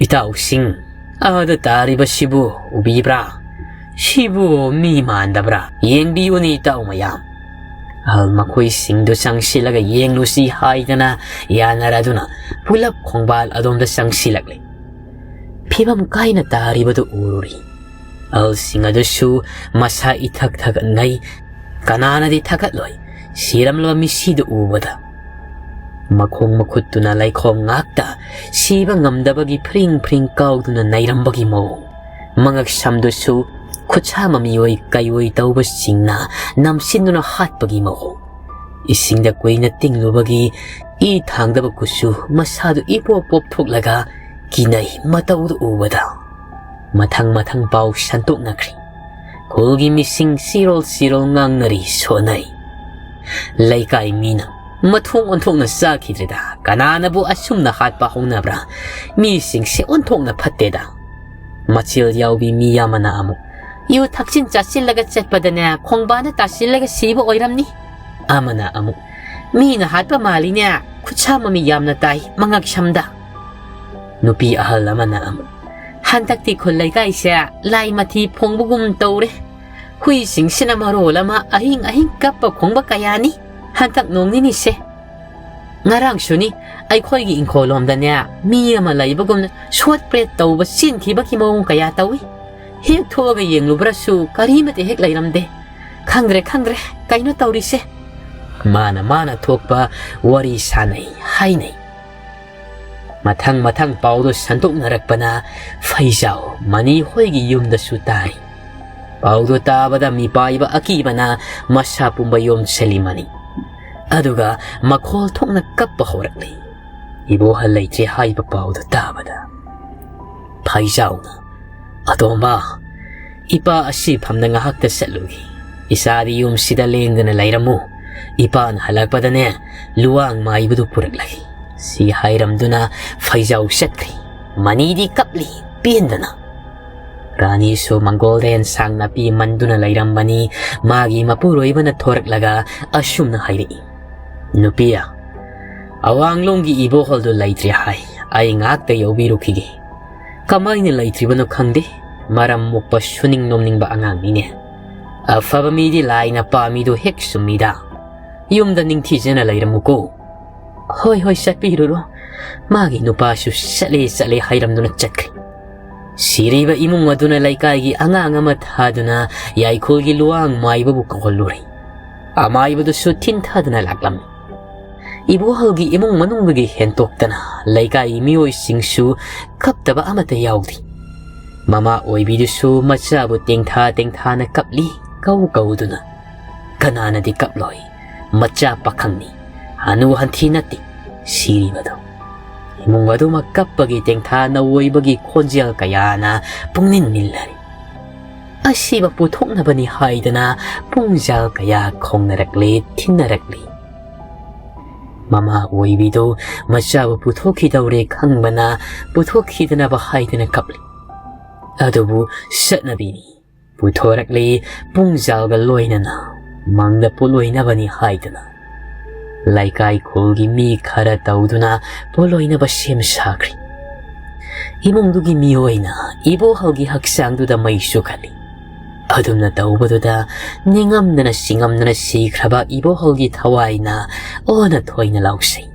"ꯏꯇꯥꯎꯁꯤꯡ, ꯑꯥꯗ ꯇꯥꯔꯤꯕꯁꯤꯕꯨ ꯎꯕꯤꯕ꯭ꯔꯥ? ꯁꯤꯕꯨ ꯃꯤ ꯃꯥꯟꯗꯕ꯭ꯔꯥ? ꯌꯦꯡꯕꯤꯌꯨꯅꯦ, ꯏꯇꯥꯎ ꯃꯌꯥꯝ꯫" ꯑꯍꯜ ꯃꯈꯣꯏꯁꯤꯡꯗꯨ ꯆꯪꯁꯤꯜꯂꯒ ꯌꯦꯡꯂꯨꯁꯤ ꯍꯥꯏꯗꯅ ꯌꯥꯅꯔꯗꯨꯅ ꯄꯨꯂꯞ ꯈꯣꯡꯕꯥꯜ ꯑꯗꯣꯝꯗ ꯆꯪꯁꯤꯜꯂꯛꯂꯤ꯫ ꯐꯤꯕꯝ ꯀꯥꯏꯅ ꯇꯥꯔꯤꯕꯗꯨ ꯎꯔꯨꯔꯤ꯫ ꯑꯍꯜꯁꯤꯡ ꯑꯗꯨꯁꯨ ꯃꯁꯥ ꯏꯊꯛ ꯊꯛꯀꯠꯅꯩ꯫ ꯀꯅꯥꯅꯗꯤ ꯊꯛꯀꯠꯂꯣꯏ, ꯁꯤꯔꯝꯂꯕ ꯃꯤꯁꯤꯗꯨ ꯎꯕꯗ? ꯃꯈꯣꯡ ꯃꯈꯨꯠꯇꯨꯅ ꯂꯩꯈꯣꯝ ꯉꯥꯛꯇ, ꯁꯤꯕ ꯉꯝꯗꯕꯒꯤ ꯐ꯭ꯔꯤꯡ ꯐ꯭ꯔꯤꯡ ꯀꯥꯎꯗꯨꯅ ꯅꯩꯔꯝꯕꯒꯤ ꯃꯑꯣꯡ꯫ ꯃꯉꯛ ꯁꯝꯗꯨꯁꯨ ꯈꯨꯠꯁꯥꯃ ꯃꯤꯑꯣꯏ ꯀꯩꯑꯣꯏ ꯇꯧꯕꯁꯤꯡꯅ ꯅꯝꯁꯤꯟꯗꯨꯅ ꯍꯥꯠꯄꯒꯤ ꯃꯑꯣꯡ꯫ ꯏꯁꯤꯡꯗ ꯀꯨꯏꯅ ꯇꯤꯡꯂꯨꯕꯒꯤ ꯏ ꯊꯥꯡꯗꯕ ꯀꯨꯆꯨ ꯃꯁꯥꯗꯨ ꯏꯄꯣꯞ ꯄꯣꯞꯊꯣꯛꯂꯒ ꯀꯤꯅꯩ ꯃꯇꯧꯗꯨ ꯎꯕꯗ꯫ ꯃꯊꯪ ꯃꯊꯪ ꯄꯥꯎ ꯁꯟꯇꯣꯛꯅꯈ꯭ꯔꯤ꯫ ꯈꯨꯜꯒꯤ ꯃꯤꯁꯤꯡ ꯆꯤꯔꯣꯜ ꯆꯤꯔꯣꯜ ꯉꯥꯡꯅꯔꯤ ꯁꯣꯟꯅꯩ꯫ ꯂꯩꯀꯥꯏ ꯃꯤꯅ ꯃꯊꯣꯡ ꯑꯣꯟꯊꯣꯛꯅ ꯆꯥꯈꯤꯗ꯭ꯔꯦꯗ, ꯀꯅꯥꯅꯕꯨ ꯑꯁꯨꯝꯅ ꯍꯥꯠꯄ ꯍꯧꯅꯕ꯭ꯔꯥ? ꯃꯤꯁꯤꯡꯁꯦ ꯑꯣꯟꯊꯣꯛꯅ ꯐꯠꯇꯦꯗ꯫ ꯃꯆꯤꯜ ꯌꯥꯎꯕꯤ ꯃꯤ ꯑꯃꯅ ꯑꯃꯨꯛ, "ꯌꯨ ꯊꯛꯆꯤꯟ ꯆꯥꯁꯤꯜꯂꯒ ꯆꯠꯄꯗꯅꯦ ꯈꯣꯡꯕꯥꯅ ꯇꯥꯁꯤꯜꯂꯒ ꯁꯤꯕ ꯑꯣꯏꯔꯝꯅꯤ"꯫ ꯑꯃꯅ ꯑꯃꯨꯛ, "ꯃꯤꯅ ꯍꯥꯠꯄ ꯃꯥꯜꯂꯤꯅꯦ, ꯈꯨꯠꯁꯥ ꯃꯃꯤ ꯌꯥꯝꯅ ꯇꯥꯏ ꯃꯉꯛ ꯁꯝꯗ"꯫ ꯅꯨꯄꯤ ꯑꯍꯜ ꯑꯃꯅ ꯑꯃꯨꯛ, "ꯍꯟꯗꯛꯇꯤ ꯈꯨꯜ ꯂꯩꯀꯥꯏꯁꯦ ꯂꯥꯏ ꯃꯊꯤ ꯐꯣꯡꯕꯒꯨꯝ ꯇꯧꯔꯦ꯫ ꯍꯨꯏꯁꯤꯡꯁꯤꯅ ꯃꯔꯣꯜ ꯑꯃ ꯑꯍꯤꯡ ꯑꯍꯤꯡ ꯀꯞꯄ ꯈꯣꯡꯕ ꯀꯌꯥꯅꯤ ꯍꯟꯗꯛ ꯅꯣꯡ ꯅꯤꯅꯤꯁꯦ꯫ ꯉꯔꯥꯡꯁꯨꯅꯤ, ꯑꯩꯈꯣꯏꯒꯤ ꯏꯪꯈꯣꯜꯂꯣꯝꯗꯅꯦ ꯃꯤ ꯑꯃ ꯂꯩꯕꯒꯨꯝꯅ ꯁꯣꯠ ꯄ꯭ꯔꯦꯠ ꯇꯧꯕ ꯆꯦꯟꯈꯤꯕꯒꯤ ꯃꯑꯣꯡ ꯀꯌꯥ ꯇꯧꯏ꯫ ꯍꯦꯛ ꯊꯣꯛꯑꯒ ꯌꯦꯡꯂꯨꯕ꯭ꯔꯁꯨ ꯀꯔꯤꯃꯇ ꯍꯦꯛ ꯂꯩꯔꯝꯗꯦ꯫ ꯈꯪꯗ꯭ꯔꯦ, ꯈꯪꯗ꯭ꯔꯦ, ꯀꯩꯅꯣ ꯇꯧꯔꯤꯁꯦ"꯫ ꯃꯥꯅ ꯃꯥꯅ ꯊꯣꯛꯄ ꯋꯥꯔꯤ ꯁꯥꯅꯩ ꯍꯥꯏꯅꯩ꯫ ꯃꯊꯪ ꯃꯊꯪ ꯄꯥꯎꯗꯨ ꯁꯟꯗꯣꯛꯅꯔꯛꯄꯅ ꯐꯩꯖꯥꯎ ꯃꯅꯤ ꯍꯣꯏꯒꯤ ꯌꯨꯝꯗꯁꯨ ꯇꯥꯏ꯫ ꯄꯥꯎꯗꯨ ꯇꯥꯕꯗ ꯃꯤꯄꯥꯏꯕ ꯑꯀꯤꯕꯅ ꯃꯁꯥ ꯄꯨꯝꯕ ꯌꯣꯝꯁꯤꯜꯂꯤ ꯃꯅꯤ꯫ ꯑꯗꯨꯒ ꯃꯈꯣꯜ ꯊꯣꯛꯅ ꯀꯞꯄ ꯍꯧꯔꯛꯂꯤ꯫ ꯏꯕꯣꯍꯜ ꯂꯩꯇ꯭ꯔꯦ ꯍꯥꯏꯕ ꯄꯥꯎꯗꯨ ꯇꯥꯕꯗ ꯐꯩꯖꯥꯎꯅ, "ꯑꯇꯣꯝꯕ, ꯏꯄꯥ ꯑꯁꯤ ꯐꯝꯗ ꯉꯥꯏꯍꯥꯛꯇ ꯆꯠꯂꯨꯒꯦ꯫ ꯏꯆꯥꯗꯤ ꯌꯨꯝꯁꯤꯗ ꯂꯦꯡꯗꯅ ꯂꯩꯔꯝꯃꯨ꯫ ꯏꯄꯥꯅ ꯍꯜꯂꯛꯄꯗꯅꯦ, ꯂꯨꯋꯥꯡ ꯃꯥꯏꯕꯗꯨ ꯄꯨꯔꯛꯂꯒꯦ"꯫ ꯁꯤ ꯍꯥꯏꯔꯝꯗꯨꯅ ꯐꯩꯖꯥꯎ ꯆꯠꯈ꯭ꯔꯤ꯫ ꯃꯅꯤꯗꯤ ꯀꯞꯂꯤ ꯄꯦꯟꯗꯅ꯫ ꯔꯥꯅꯤꯁꯨ ꯃꯪꯒꯣꯜꯗ ꯑꯦꯟꯁꯥꯡ ꯅꯥꯄꯤ ꯃꯟꯗꯨꯅ ꯂꯩꯔꯝꯕꯅꯤ꯫ ꯃꯥꯒꯤ ꯃꯄꯨꯔꯣꯏꯕꯅ ꯊꯣꯔꯛꯂꯒ ꯑꯁꯨꯝꯅ ꯍꯥꯏꯔꯛꯏ, "ꯅꯨꯄꯤ, ꯑꯋꯥꯡꯂꯣꯝꯒꯤ ꯏꯕꯣꯍꯜꯗꯨ ꯂꯩꯇ꯭ꯔꯦ ꯍꯥꯏ꯫ ꯑꯩ ꯉꯥꯛꯇ ꯌꯧꯕꯤꯔꯨꯈꯤꯒꯦ꯫ ꯀꯃꯥꯏꯅ ꯂꯩꯇ꯭ꯔꯤꯕꯅꯣ ꯈꯪꯗꯦ꯫ ꯃꯔꯝ ꯃꯣꯛꯄ ꯁꯨꯅꯤꯡ ꯅꯣꯝꯅꯤꯡꯕ ꯑꯉꯥꯡꯅꯤꯅꯦ꯫ ꯑꯐꯕ ꯃꯤꯗꯤ ꯂꯥꯏꯅ ꯄꯥꯝꯃꯤꯗꯨ ꯍꯦꯛ ꯆꯨꯝꯃꯤꯗ꯫ ꯌꯨꯝꯗ ꯅꯤꯡꯊꯤꯖꯅ ꯂꯩꯔꯝꯃꯨꯀꯣ"꯫ "ꯍꯣꯏ, ꯍꯣꯏ, ꯆꯠꯄꯤꯔꯨꯔꯣ"꯫ ꯃꯥꯒꯤ ꯅꯨꯄꯥꯁꯨ ꯆꯠꯂꯦ, ꯆꯠꯂꯦ ꯍꯥꯏꯔꯝꯗꯨꯅ ꯆꯠꯈ꯭ꯔꯦ꯫ ꯁꯤꯔꯤꯕ ꯏꯃꯨꯡ ꯑꯗꯨꯅ ꯂꯩꯀꯥꯏꯒꯤ ꯑꯉꯥꯡ ꯑꯃ ꯊꯥꯗꯨꯅ ꯌꯥꯏꯈꯨꯜꯒꯤ ꯂꯨꯋꯥꯡ ꯃꯥꯏꯕꯕꯨ ꯀꯧꯍꯜꯂꯨꯔꯦ꯫ ꯑꯃꯥꯏꯕꯗꯨꯁꯨ ꯊꯤꯟꯊꯗꯨꯅ ꯂꯥꯛꯂꯝꯃꯤ꯫ ꯏꯕꯣꯍꯜꯒꯤ ꯏꯃꯨꯡ ꯃꯅꯨꯡꯗꯒꯤ ꯍꯦꯟꯇꯣꯛꯇꯅ ꯂꯩꯀꯥꯏꯒꯤ ꯃꯤꯑꯣꯏꯁꯤꯡꯁꯨ ꯀꯞꯇꯕ ꯑꯃꯠꯇ ꯌꯥꯎꯗꯦ꯫ ꯃꯃꯥ ꯑꯣꯏꯕꯤꯗꯨꯁꯨ ꯃꯆꯥꯕꯨ ꯇꯦꯡꯊꯥ ꯇꯦꯡꯊꯥꯅ ꯀꯞꯂꯤ, ꯀꯧ ꯀꯧꯗꯨꯅ꯫ ꯀꯅꯥꯅꯗꯤ ꯀꯞꯂꯣꯏ? ꯃꯆꯥ ꯄꯥꯈꯪꯅꯤ, ꯍꯅꯨ ꯍꯟꯊꯤ ꯅꯠꯇꯦ ꯁꯤꯔꯤꯕꯗꯣ꯫ ꯏꯃꯨꯡ ꯑꯗꯨꯃꯛ ꯀꯞꯄꯒꯤ ꯇꯦꯡꯊꯥ ꯅꯧꯑꯣꯏꯕꯒꯤ ꯈꯣꯟꯖꯦꯜ ꯀꯌꯥꯅ ꯄꯨꯡꯅꯤꯟ ꯅꯤꯜꯂꯔꯤ꯫ ꯑꯁꯤꯕ ꯄꯨꯊꯣꯛꯅꯕꯅꯤ ꯍꯥꯏꯗꯅ ꯄꯨꯡꯖꯥꯜ ꯀꯌꯥ ꯈꯣꯡꯅꯔꯛꯂꯤ, ꯊꯤꯟꯅꯔꯛꯂꯤ꯫ ꯃꯃꯥ ꯑꯣꯏꯕꯤꯗꯨ ꯃꯆꯥꯕꯨ ꯄꯨꯊꯣꯛꯈꯤꯗꯧꯔꯦ ꯈꯪꯕꯅ ꯄꯨꯊꯣꯛꯈꯤꯗꯅꯕ ꯍꯥꯏꯗꯅ ꯀꯞꯂꯤ꯫ ꯑꯗꯨꯕꯨ ꯆꯠꯅꯕꯤꯅꯤ꯫ ꯄꯨꯊꯣꯔꯛꯂꯤ ꯄꯨꯡꯖꯥꯜꯒ ꯂꯣꯏꯅꯅ, ꯃꯪꯗ ꯄꯣꯠꯂꯣꯏꯅꯕꯅꯤ ꯍꯥꯏꯗꯅ꯫ ꯂꯩꯀꯥꯏ ꯈꯨꯜꯒꯤ ꯃꯤ ꯈꯔ ꯇꯧꯗꯨꯅ ꯄꯣꯠꯂꯣꯏꯅꯕ ꯁꯦꯝ ꯁꯥꯈ꯭ꯔꯤ꯫ ꯏꯃꯨꯡꯗꯨꯒꯤ ꯃꯤꯑꯣꯏꯅ ꯏꯕꯣꯍꯜꯒꯤ ꯍꯛꯆꯥꯡꯗꯨꯗ ꯃꯩ ꯆꯨꯈꯠꯂꯤ꯫ ꯑꯗꯨꯝꯅ ꯇꯧꯕꯗꯨꯗ ꯅꯤꯡꯉꯝꯗꯅ ꯆꯤꯡꯉꯝꯗꯅ ꯁꯤꯈ꯭ꯔꯕ ꯏꯕꯣꯍꯜꯒꯤ ꯊꯋꯥꯏꯅ ꯑꯣꯟꯅ ꯊꯣꯏꯅ ꯂꯥꯎꯁꯩ꯫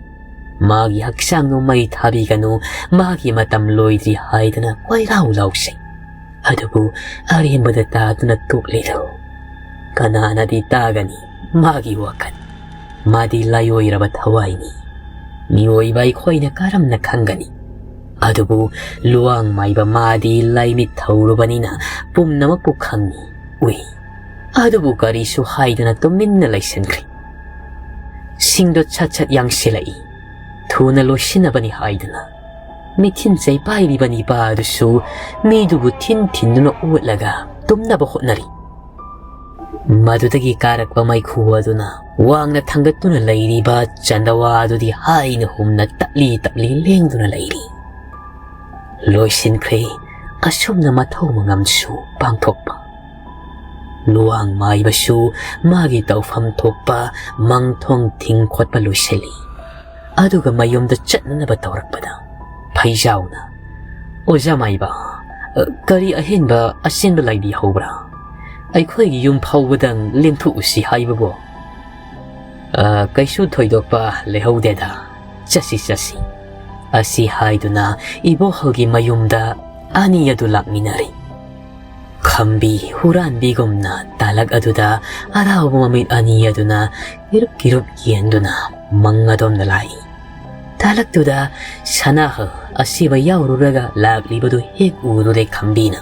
ꯃꯥꯒꯤ ꯍꯛꯆꯥꯡꯗꯨ ꯃꯩ ꯊꯥꯕꯤꯒꯅꯨ, ꯃꯥꯒꯤ ꯃꯇꯝ ꯂꯣꯏꯗ꯭ꯔꯤ ꯍꯥꯏꯗꯅ ꯀꯣꯏꯂꯥꯎ ꯂꯥꯎꯁꯩ꯫ ꯑꯗꯨꯕꯨ ꯑꯔꯦꯝꯕꯗ ꯇꯥꯗꯨꯅ ꯇꯣꯛꯂꯤꯗꯨ ꯀꯅꯥꯅꯗꯤ ꯇꯥꯒꯅꯤ ꯃꯥꯒꯤ ꯋꯥꯈꯜ? ꯃꯥꯗꯤ ꯂꯥꯏꯑꯣꯏꯔꯕ ꯊꯋꯥꯏꯅꯤ꯫ ꯃꯤꯑꯣꯏꯕ ꯑꯩꯈꯣꯏꯅ ꯀꯔꯝꯅ ꯈꯪꯒꯅꯤ? ꯑꯗꯨꯕꯨ ꯂꯨꯋꯥꯡ ꯃꯥꯏꯕ ꯃꯥꯗꯤ ꯂꯥꯏꯃꯤꯠ ꯊꯧꯔꯨꯕꯅꯤꯅ ꯄꯨꯝꯅꯃꯛꯄꯨ ꯈꯪꯏ, ꯎꯏ꯫ ꯑꯗꯨꯕꯨ ꯀꯔꯤꯁꯨ ꯍꯥꯏꯗꯅ ꯇꯨꯃꯤꯟꯅ ꯂꯩꯁꯤꯟꯈ꯭ꯔꯦ꯫ ꯁꯤꯡꯗꯣ ꯁꯠ ꯁꯠ ꯌꯥꯡꯁꯤꯜꯂꯛꯏ꯫ ꯊꯨꯅ ꯂꯣꯏꯁꯤꯟꯅꯕꯅꯤ ꯍꯥꯏꯗꯨꯅ꯫ ꯃꯤꯊꯤꯟ ꯆꯩ ꯄꯥꯏꯔꯤꯕ ꯅꯤꯄꯥ ꯑꯗꯨꯁꯨ ꯃꯤꯗꯨꯕꯨ ꯊꯤꯟ ꯊꯤꯟꯗꯨꯅ ꯑꯣꯠꯂꯒ ꯇꯨꯝꯅꯕ ꯍꯣꯠꯅꯔꯤ꯫ ꯃꯗꯨꯗꯒꯤ ꯀꯥꯔꯛꯄ ꯃꯩꯈꯨ ꯑꯗꯨꯅ ꯋꯥꯡꯅ ꯊꯥꯡꯒꯠꯇꯨꯅ ꯂꯩꯔꯤꯕ ꯆꯟꯗꯋꯥ ꯑꯗꯨꯗꯤ ꯍꯥꯏꯅ ꯍꯨꯝꯅ ꯇꯞꯂꯤ ꯇꯞꯂꯤ ꯂꯦꯡꯗꯨꯅ ꯂꯩꯔꯤ꯫ ꯂꯣꯏꯁꯤꯟꯈ꯭ꯔꯦ ꯑꯁꯨꯝꯅ ꯃꯊꯧ ꯃꯉꯝꯁꯨ ꯄꯥꯡꯊꯣꯛꯄ꯫ ꯂꯨꯋꯥꯡ ꯃꯥꯏꯕꯁꯨ ꯃꯥꯒꯤ ꯇꯧꯐꯝ ꯊꯣꯛꯄ ꯃꯪꯊꯣꯡ ꯊꯤꯡ ꯈꯣꯠꯄ ꯂꯣꯏꯁꯤꯜꯂꯤ꯫ ꯑꯗꯨꯒ ꯃꯌꯨꯝꯗ ꯆꯠꯅꯅꯕ ꯇꯧꯔꯛꯄꯗ ꯐꯩꯖꯥꯎꯅ, "ꯑꯣꯖꯥ ꯃꯥꯏꯕ, ꯀꯔꯤ ꯑꯍꯦꯟꯕ ꯑꯆꯦꯟꯕ ꯂꯩꯕꯤꯍꯧꯕ꯭ꯔꯥ? ꯑꯩꯈꯣꯏꯒꯤ ꯌꯨꯝ ꯐꯥꯎꯕꯗꯪ ꯂꯦꯡꯊꯣꯛꯎꯁꯤ ꯍꯥꯏꯕꯕꯨ?" "ꯑ, ꯀꯩꯁꯨ ꯊꯣꯏꯗꯣꯛꯄ ꯂꯩꯍꯧꯗꯦꯗ, ꯆꯠꯁꯤ, ꯆꯠꯁꯤ" ꯑꯁꯤ ꯍꯥꯏꯗꯨꯅ ꯏꯕꯣꯍꯜꯒꯤ ꯃꯌꯨꯝꯗ ꯑꯅꯤ ꯑꯗꯨ ꯂꯥꯛꯃꯤꯟꯅꯔꯤ꯫ ꯈꯝꯕꯤ ꯍꯨꯔꯥꯟꯕꯤꯒꯨꯝꯅ ꯇꯥꯂꯛ ꯑꯗꯨꯗ ꯑꯔꯥꯎꯕ ꯃꯃꯤꯠ ꯑꯅꯤ ꯑꯗꯨꯅ ꯏꯔꯨꯞ ꯏꯔꯨꯞ ꯌꯦꯟꯗꯨꯅ ꯃꯪ ꯑꯗꯣꯝꯗ ꯂꯥꯛꯏ꯫ ꯇꯥꯂꯛꯇꯨꯗ ꯁꯅꯥꯍꯜ ꯑꯁꯤꯕ ꯌꯥꯎꯔꯨꯔꯒ ꯂꯥꯛꯂꯤꯕꯗꯨ ꯍꯦꯛ ꯎꯔꯨꯔꯦ ꯈꯝꯕꯤꯅ꯫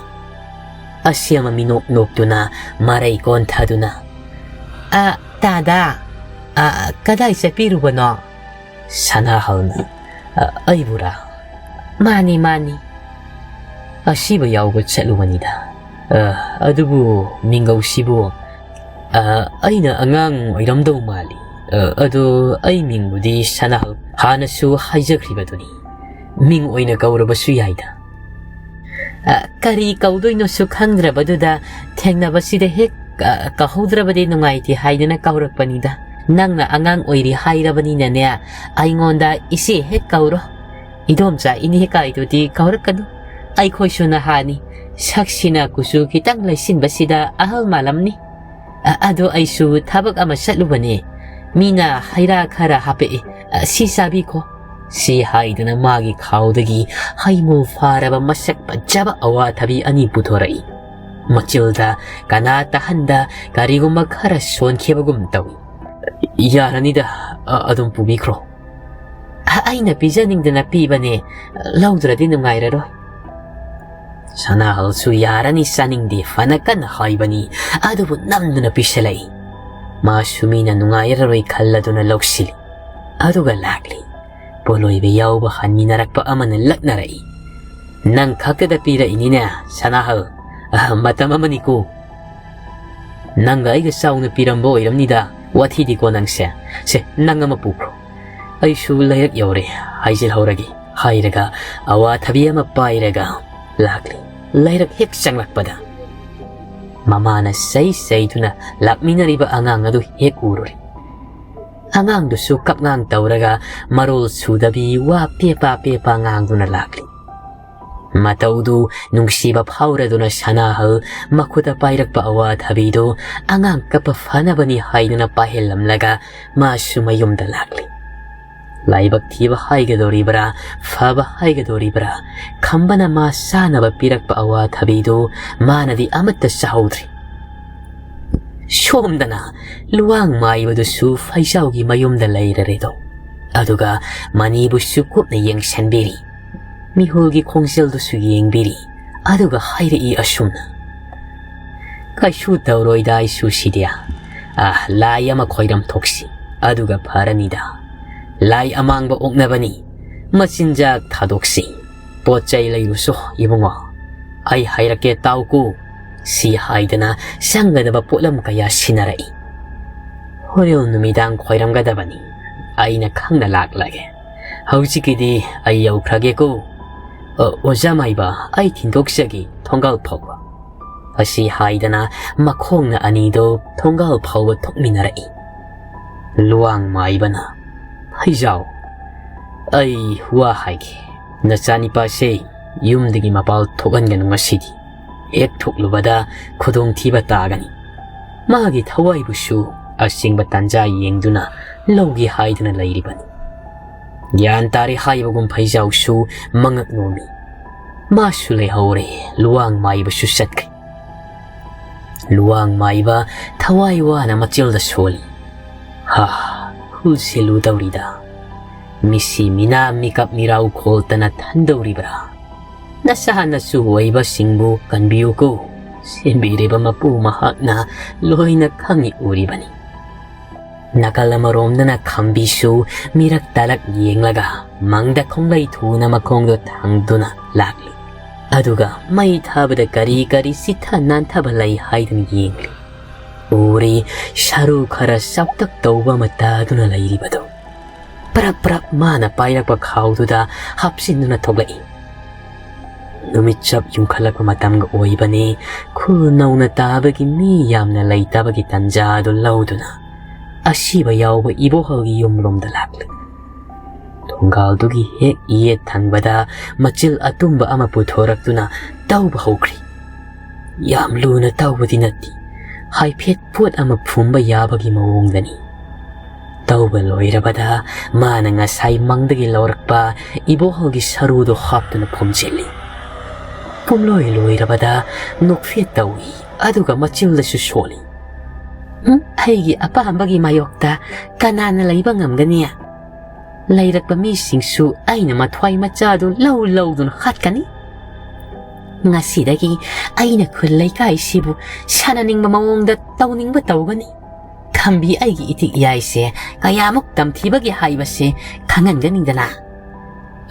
ꯑꯁꯤ ꯑꯃ ꯃꯤꯅꯣꯛ ꯅꯣꯛꯇꯨꯅ ꯃꯔꯩ ꯀꯣꯟꯊꯗꯨꯅ, "ꯑ, ꯇꯥꯗꯥ, "ꯑ, ꯀꯗꯥꯏ ꯆꯠꯄꯤꯔꯨꯕꯅꯣ?" ꯁꯅꯥꯍꯜꯅ, "ꯑ, ꯑꯩꯕꯨꯔꯥ?" "ꯃꯥꯅꯤ, ꯃꯥꯅꯤ꯫" "ꯑꯁꯤꯕ ꯌꯥꯎꯕ ꯆꯠꯂꯨꯕꯅꯤꯗ꯫ ꯑ, ꯑꯗꯨꯕꯨ ꯃꯤꯡꯒꯧꯁꯤꯕꯨ, ꯑ, ꯑꯩꯅ ꯑꯉꯥꯡ ꯑꯣꯏꯔꯝꯗꯧ ꯃꯥꯜꯂꯤ꯫ ꯑ, ꯑꯗꯣ ꯑꯩ ꯃꯤꯡꯕꯨꯗꯤ ꯁꯅꯥꯍꯜ ꯍꯥꯟꯅꯁꯨ ꯍꯥꯏꯖꯈ꯭ꯔꯤꯕꯗꯨꯅꯤ꯫ ꯃꯤꯡ ꯑꯣꯏꯅ ꯀꯧꯔꯕꯁꯨ ꯌꯥꯏꯗ꯫" "ꯑ, ꯀꯔꯤ ꯀꯧꯗꯣꯏꯅꯣꯁꯨ ꯈꯪꯗ꯭ꯔꯕꯗꯨꯗ ꯊꯦꯡꯅꯕꯁꯤꯗ ꯍꯦꯛ, ꯑ, ꯀꯧꯍꯧꯗ꯭ꯔꯕꯗꯤ ꯅꯨꯡꯉꯥꯏꯇꯦ ꯍꯥꯏꯗꯅ ꯀꯧꯔꯛꯄꯅꯤꯗ꯫ ꯅꯪꯅ ꯑꯉꯥꯡ ꯑꯣꯏꯔꯤ ꯍꯥꯏꯔꯕꯅꯤꯅꯅꯦ, ꯑꯩꯉꯣꯟꯗ ꯏꯆꯦ ꯍꯦꯛ ꯀꯧꯔꯣ꯫ ꯏꯗꯣꯝꯆꯥ ꯏꯅꯦ ꯀꯥꯏꯗꯨꯗꯤ ꯀꯧꯔꯛꯀꯅꯨ꯫ ꯑꯩꯈꯣꯏꯁꯨ ꯅꯍꯥꯅꯤ, ꯁꯛꯁꯤꯅ ꯀꯨꯆꯨ ꯈꯤꯇꯪ ꯂꯩꯁꯤꯟꯕꯁꯤꯗ ꯑꯍꯜ ꯃꯥꯜꯂꯝꯅꯤ꯫ ꯑ, ꯑꯗꯣ ꯑꯩꯁꯨ ꯊꯕꯛ ꯑꯃ ꯆꯠꯂꯨꯕꯅꯦ꯫ ꯃꯤꯅ ꯍꯩ ꯔꯥ ꯈꯔ ꯍꯥꯄꯛꯑꯦ꯫ ꯑ, ꯁꯤ ꯆꯥꯕꯤꯈꯣ꯫" ꯁꯤ ꯍꯥꯏꯗꯨꯅ ꯃꯥꯒꯤ ꯈꯥꯎꯗꯒꯤ ꯍꯩꯃꯨ ꯐꯥꯔꯕ ꯃꯁꯛ ꯐꯖꯕ ꯑꯋꯥꯊꯕꯤ ꯑꯅꯤ ꯄꯨꯊꯣꯔꯛꯏ꯫ ꯃꯆꯤꯜꯗ ꯀꯅꯥ ꯇꯥꯍꯟꯗ ꯀꯔꯤꯒꯨꯝꯕ ꯈꯔ ꯁꯣꯟꯈꯤꯕꯒꯨꯝ ꯇꯧꯏ꯫ "ꯌꯥꯔꯅꯤꯗ, ꯑ-, ꯑꯗꯨꯝ ꯄꯨꯕꯤꯈ꯭ꯔꯣ꯫" "ꯑ-, ꯑꯩꯅ ꯄꯤꯖꯅꯤꯡꯗꯅ ꯄꯤꯕꯅꯦ, ꯂꯧꯗ꯭ꯔꯗꯤ ꯅꯨꯡꯉꯥꯏꯔꯔꯣꯏ꯫" ꯁꯅꯥꯍꯜꯁꯨ ꯌꯥꯔꯅꯤ, ꯆꯥꯅꯤꯡꯗꯦ ꯐꯅ ꯀꯟꯅ ꯍꯥꯏꯕꯅꯤ, ꯑꯗꯨꯕꯨ ꯅꯝꯗꯨꯅ ꯄꯤꯁꯜꯂꯛꯏ꯫ ꯃꯥꯁꯨ ꯃꯤꯅ ꯅꯨꯡꯉꯥꯏꯔꯔꯣꯏ ꯈꯜꯂꯗꯨꯅ ꯂꯧꯁꯤꯜꯂꯤ꯫ ꯑꯗꯨꯒ ꯂꯥꯛꯂꯤ꯫ ꯄꯣꯠꯂꯣꯏꯕ ꯌꯥꯎꯕ ꯍꯟꯃꯤꯟꯅꯔꯛꯄ ꯑꯃꯅ ꯂꯛꯅꯔꯛꯏ꯫ "ꯅꯪ ꯈꯛꯇꯗ ꯄꯤꯔꯛꯏꯅꯤꯅꯦ, ꯁꯅꯥꯍꯜ꯫ ꯑꯍ, ꯃꯇꯝ ꯑꯃꯅꯤꯀꯣ꯫ ꯅꯪꯒ ꯑꯩꯒ ꯆꯥꯎꯅ ꯄꯤꯔꯝꯕ ꯑꯣꯏꯔꯝꯅꯤꯗ, ꯋꯥꯊꯤꯗꯤꯀꯣ ꯅꯪꯁꯦ꯫ ꯁꯦ, ꯅꯪ ꯑꯃ ꯄꯨꯈ꯭ꯔꯣ꯫ ꯑꯩꯁꯨ ꯂꯩꯔꯛ ꯌꯧꯔꯦ, ꯍꯥꯏꯖꯤꯜꯍꯧꯔꯒꯦ", ꯍꯥꯏꯔꯒ ꯑꯋꯥꯊꯕꯤ ꯑꯃ ꯄꯥꯏꯔꯒ ꯂꯥꯛꯂꯤ꯫ ꯂꯩꯔꯛ ꯍꯦꯛ ꯆꯪꯂꯛꯄꯗ ꯃꯃꯥꯅ ꯆꯩ ꯆꯩꯗꯨꯅ ꯂꯥꯛꯃꯤꯟꯅꯔꯤꯕ ꯑꯉꯥꯡ ꯑꯗꯨ ꯍꯦꯛ ꯎꯔꯨꯔꯦ꯫ ꯑꯉꯥꯡꯗꯨꯁꯨ ꯀꯞꯉꯥꯡ ꯇꯧꯔꯒ ꯃꯔꯣꯜ ꯁꯨꯗꯕꯤ ꯋꯥ ꯄꯦꯄꯥ ꯄꯦꯄꯥ ꯉꯥꯡꯗꯨꯅ ꯂꯥꯛꯂꯤ꯫ ꯃꯇꯧꯗꯨ ꯅꯨꯡꯁꯤꯕ ꯐꯥꯎꯔꯗꯨꯅ ꯁꯅꯥꯍꯜ ꯃꯈꯨꯠꯇ ꯄꯥꯏꯔꯛꯄ ꯑꯋꯥꯊꯕꯤꯗꯨ ꯑꯉꯥꯡ ꯀꯞꯄ ꯐꯅꯕꯅꯤ ꯍꯥꯏꯗꯨꯅ ꯄꯥꯏꯍꯜꯂꯝꯂꯒ ꯃꯥꯁꯨ ꯃꯌꯨꯝꯗ ꯂꯥꯛꯂꯤ꯫ ꯂꯥꯏꯕꯛ ꯊꯤꯕ ꯍꯥꯏꯒꯗꯧꯔꯤꯕ꯭ꯔꯥ, ꯐꯕ ꯍꯥꯏꯒꯗꯧꯔꯤꯕ꯭ꯔꯥ, ꯈꯝꯕꯅ ꯃꯥ ꯆꯥꯅꯕ ꯄꯤꯔꯛꯄ ꯑꯋꯥꯊꯕꯤꯗꯨ ꯃꯥꯅꯗꯤ ꯑꯃꯠꯇ ꯆꯥꯍꯧꯗ꯭ꯔꯤ꯫ ꯁꯣꯝꯗꯅ ꯂꯨꯋꯥꯡ ꯃꯥꯏꯕꯗꯨꯁꯨ ꯐꯩꯖꯥꯎꯒꯤ ꯃꯌꯨꯝꯗ ꯂꯩꯔꯔꯦꯗꯣ꯫ ꯑꯗꯨꯒ ꯃꯅꯤꯕꯨꯁꯨ ꯀꯨꯞꯅ ꯌꯦꯡꯁꯤꯟꯕꯤꯔꯤ꯫ ꯃꯤꯍꯨꯜꯒꯤ ꯈꯣꯡꯖꯦꯜꯗꯨꯁꯨ ꯌꯦꯡꯕꯤꯔꯤ꯫ ꯑꯗꯨꯒ ꯍꯥꯏꯔꯛꯏ ꯑꯁꯨꯝꯅ, "ꯀꯩꯁꯨ ꯇꯧꯔꯣꯏꯗ ꯑꯩꯁꯨ ꯁꯤꯗꯤ꯫ ꯑ, ꯂꯥꯏ ꯑꯃ ꯈꯣꯏꯔꯝ ꯊꯣꯛꯁꯤ꯫ ꯑꯗꯨꯒ ꯐꯔꯅꯤꯗ꯫ ꯂꯥꯏ ꯑꯃꯥꯡꯕ ꯑꯣꯛꯅꯕꯅꯤ꯫ ꯃꯆꯤꯟꯖꯥꯛ ꯊꯥꯗꯣꯛꯁꯤ꯫ ꯄꯣꯠ ꯆꯩ ꯂꯩꯔꯨꯁꯣ ꯏꯕꯨꯡꯉꯣ꯫ ꯑꯩ ꯍꯥꯏꯔꯛꯀꯦ ꯇꯥꯎꯀꯣ꯫ ꯁꯤ ꯍꯥꯏꯗꯅ ꯆꯪꯒꯗꯕ ꯄꯣꯠꯂꯝ ꯀꯌꯥ ꯁꯤꯟꯅꯔꯛꯏ꯫ ꯍꯣꯔꯦꯟ ꯅꯨꯃꯤꯗꯥꯡ ꯈꯣꯏꯔꯝꯒꯗꯕꯅꯤ꯫ ꯑꯩꯅ ꯈꯪꯅ ꯂꯥꯛꯂꯒꯦ꯫ ꯍꯧꯖꯤꯛꯀꯤꯗꯤ ꯑꯩ ꯌꯧꯈ꯭ꯔꯒꯦꯀꯣ꯫ ꯑ, ꯑꯣꯖꯥ ꯃꯥꯏꯕ, ꯑꯩ ꯊꯤꯟꯗꯣꯛꯆꯒꯦ ꯊꯣꯡꯒꯥꯜ ꯐꯥꯎꯕ꯫ ꯑꯁꯤ ꯍꯥꯏꯗꯅ ꯃꯈꯣꯡꯅ ꯑꯅꯤꯗꯣ ꯊꯣꯡꯒꯥꯜ ꯐꯥꯎꯕ ꯊꯣꯛꯃꯤꯟꯅꯔꯛꯏ꯫ ꯂꯨꯋꯥꯡ ꯃꯥꯏꯕꯅ, "ꯐꯩꯖꯥꯎ, ꯑꯩ ꯋꯥ ꯍꯥꯏꯒꯦ꯫ ꯅꯆꯥꯅꯤꯄꯥꯁꯦ ꯌꯨꯝꯗꯒꯤ ꯃꯄꯥꯜ ꯊꯣꯛꯍꯟꯒꯅꯨ ꯉꯁꯤꯗꯤ꯫ ꯍꯦꯛ ꯊꯣꯛꯂꯨꯕꯗ ꯈꯨꯗꯣꯡꯊꯤꯕ ꯇꯥꯒꯅꯤ꯫" ꯃꯥꯒꯤ ꯊꯋꯥꯏꯕꯨꯁꯨ ꯑꯁꯦꯡꯕ ꯇꯥꯟꯖꯥ ꯌꯦꯡꯗꯨꯅ ꯂꯧꯒꯦ ꯍꯥꯏꯗꯨꯅ ꯂꯩꯔꯤꯕꯅꯤ꯫ ꯒ꯭ꯌꯥꯟ ꯇꯥꯔꯦ ꯍꯥꯏꯕꯒꯨꯝ ꯐꯩꯖꯥꯎꯁꯨ ꯃꯉꯛ ꯅꯣꯝꯃꯤ꯫ ꯃꯥꯁꯨ ꯂꯩꯍꯧꯔꯦ, ꯂꯨꯋꯥꯡ ꯃꯥꯏꯕꯁꯨ ꯆꯠꯈ꯭ꯔꯦ꯫ ꯂꯨꯋꯥꯡ ꯃꯥꯏꯕ ꯊꯋꯥꯏ ꯋꯥꯅ ꯃꯆꯤꯜꯗ ꯁꯣꯜꯂꯤ꯫ ꯍꯥ, ꯈꯨꯜ ꯁꯤꯜꯂꯨꯗꯧꯔꯤꯗ꯫ ꯃꯤꯁꯤ ꯃꯤꯅꯥ ꯃꯤꯀꯞ ꯃꯤꯔꯥꯎ ꯈꯣꯜꯇꯅ ꯊꯟꯗꯧꯔꯤꯕ꯭ꯔꯥ? ꯅꯆꯥ ꯅꯁꯨ ꯑꯣꯏꯕꯁꯤꯡꯕꯨ ꯀꯟꯕꯤꯌꯨꯀꯣ꯫ ꯁꯦꯝꯕꯤꯔꯤꯕ ꯃꯄꯨ ꯃꯍꯥꯛꯅ ꯂꯣꯏꯅ ꯈꯪꯏ ꯎꯔꯤꯕꯅꯤ꯫ ꯅꯥꯀꯜ ꯑꯃꯔꯣꯝꯗꯅ ꯈꯝꯕꯤꯁꯨ ꯃꯤꯔꯛ ꯇꯥꯔꯛ ꯌꯦꯡꯂꯒ ꯃꯪꯗ ꯈꯣꯡꯂꯩ ꯊꯨꯅ ꯃꯈꯣꯡꯗꯣ ꯊꯥꯡꯗꯨꯅ ꯂꯥꯛꯂꯤ꯫ ꯑꯗꯨꯒ ꯃꯩ ꯊꯥꯕꯗ ꯀꯔꯤ ꯀꯔꯤ ꯆꯤꯠꯊ ꯅꯥꯟꯊꯕ ꯂꯩ ꯍꯥꯏꯗꯨꯅ ꯌꯦꯡꯂꯤ꯫ ꯎꯔꯤ, ꯁꯔꯨ ꯈꯔ ꯆꯥꯎꯇꯛ ꯇꯧꯕ ꯑꯃ ꯇꯥꯗꯨꯅ ꯂꯩꯔꯤꯕꯗꯨ꯫ ꯄ꯭ꯔꯞ ꯄ꯭ꯔꯞ ꯃꯥꯅ ꯄꯥꯏꯔꯛꯄ ꯈꯥꯎꯗꯨꯗ ꯍꯥꯞꯆꯤꯟꯗꯨꯅ ꯊꯣꯛꯂꯛꯏ꯫ ꯅꯨꯃꯤꯠ ꯆꯞ ꯌꯨꯡꯈꯠꯂꯛꯄ ꯃꯇꯝꯒ ꯑꯣꯏꯕꯅꯤ꯫ ꯈꯨꯜ ꯅꯧꯅ ꯇꯥꯕꯒꯤ ꯃꯤ ꯌꯥꯝꯅ ꯂꯩꯇꯕꯒꯤ ꯇꯟꯖꯥ ꯑꯗꯨ ꯂꯧꯗꯨꯅ ꯑꯁꯤꯕ ꯌꯥꯎꯕ ꯏꯕꯣꯍꯜꯒꯤ ꯌꯨꯝꯂꯣꯝꯗ ꯂꯥꯛꯂꯤ꯫ ꯊꯣꯡꯒꯥꯜꯗꯨꯒꯤ ꯍꯦꯛ ꯌꯦꯠ ꯊꯪꯕꯗ ꯃꯆꯤꯜ ꯑꯇꯨꯝꯕ ꯑꯃ ꯄꯨꯊꯣꯔꯛꯇꯨꯅ ꯇꯧꯕ ꯍꯧꯈ꯭ꯔꯤ꯫ ꯌꯥꯝ ꯂꯨꯅ ꯇꯧꯕꯗꯤ ꯅꯠꯇꯦ, ꯍꯥꯏꯐꯦꯠ ꯄꯣꯠ ꯑꯃ ꯐꯨꯝꯕ ꯌꯥꯕꯒꯤ ꯃꯑꯣꯡꯗꯅꯤ꯫ ꯇꯧꯕ ꯂꯣꯏꯔꯕꯗ ꯃꯥꯅ ꯉꯁꯥꯏ ꯃꯪꯗꯒꯤ ꯂꯧꯔꯛꯄ ꯏꯕꯣꯍꯜꯒꯤ ꯁꯔꯨꯗꯣ ꯍꯥꯞꯇꯨꯅ ꯐꯨꯝꯖꯤꯜꯂꯤ꯫ ꯄꯨꯝꯂꯣꯏ ꯂꯣꯏꯔꯕꯗ ꯅꯣꯛꯐꯦꯠ ꯇꯧꯏ, ꯑꯗꯨꯒ ꯃꯆꯤꯜꯗꯁꯨ ꯁꯣꯜꯂꯤ꯫ "ꯎꯝ, ꯑꯩꯒꯤ ꯑꯄꯥꯝꯕꯒꯤ ꯃꯥꯌꯣꯛꯇ ꯀꯅꯥꯅ ꯂꯩꯕ ꯉꯝꯒꯅꯤ? ꯂꯩꯔꯛꯄ ꯃꯤꯁꯤꯡꯁꯨ ꯑꯩꯅ ꯃꯊ꯭ꯋꯥꯏ ꯃꯆꯥꯗꯨ ꯂꯧ ꯂꯧꯗꯨꯅ ꯍꯥꯠꯀꯅꯤ꯫ ꯉꯁꯤꯗꯒꯤ ꯑꯩꯅ ꯈꯨꯜ ꯂꯩꯀꯥꯏꯁꯤꯕꯨ ꯁꯥꯟꯅꯅꯤꯡꯕ ꯃꯑꯣꯡꯗ ꯇꯧꯅꯤꯡꯕ ꯇꯧꯒꯅꯤ꯫ ꯈꯝꯕꯤ ꯑꯩꯒꯤ ꯏꯊꯤꯛ ꯏꯌꯥꯏꯁꯦ ꯀꯌꯥꯃꯨꯛ ꯇꯝꯊꯤꯕꯒꯦ ꯍꯥꯏꯕꯁꯦ ꯈꯪꯍꯟꯒꯅꯤꯗꯅ꯫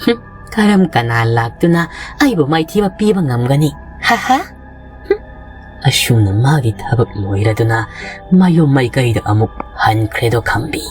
ꯍꯨꯝ, ꯀꯔꯝ ꯀꯅꯥ ꯂꯥꯛꯇꯨꯅ ꯑꯩꯕꯨ ꯃꯥꯏꯊꯤꯕ ꯄꯤꯕ ꯉꯝꯒꯅꯤ? ꯍꯥ ꯍꯥ꯫ ꯍꯨꯝ, ꯑꯁꯨꯝꯅ ꯃꯥꯒꯤ ꯊꯕꯛ ꯂꯣꯏꯔꯗꯨꯅ ꯃꯌꯨꯝ ꯃꯥꯏꯀꯩꯗ ꯑꯃꯨꯛ ꯍꯟꯈ꯭ꯔꯦꯗꯣ ꯈꯝꯕꯤ꯫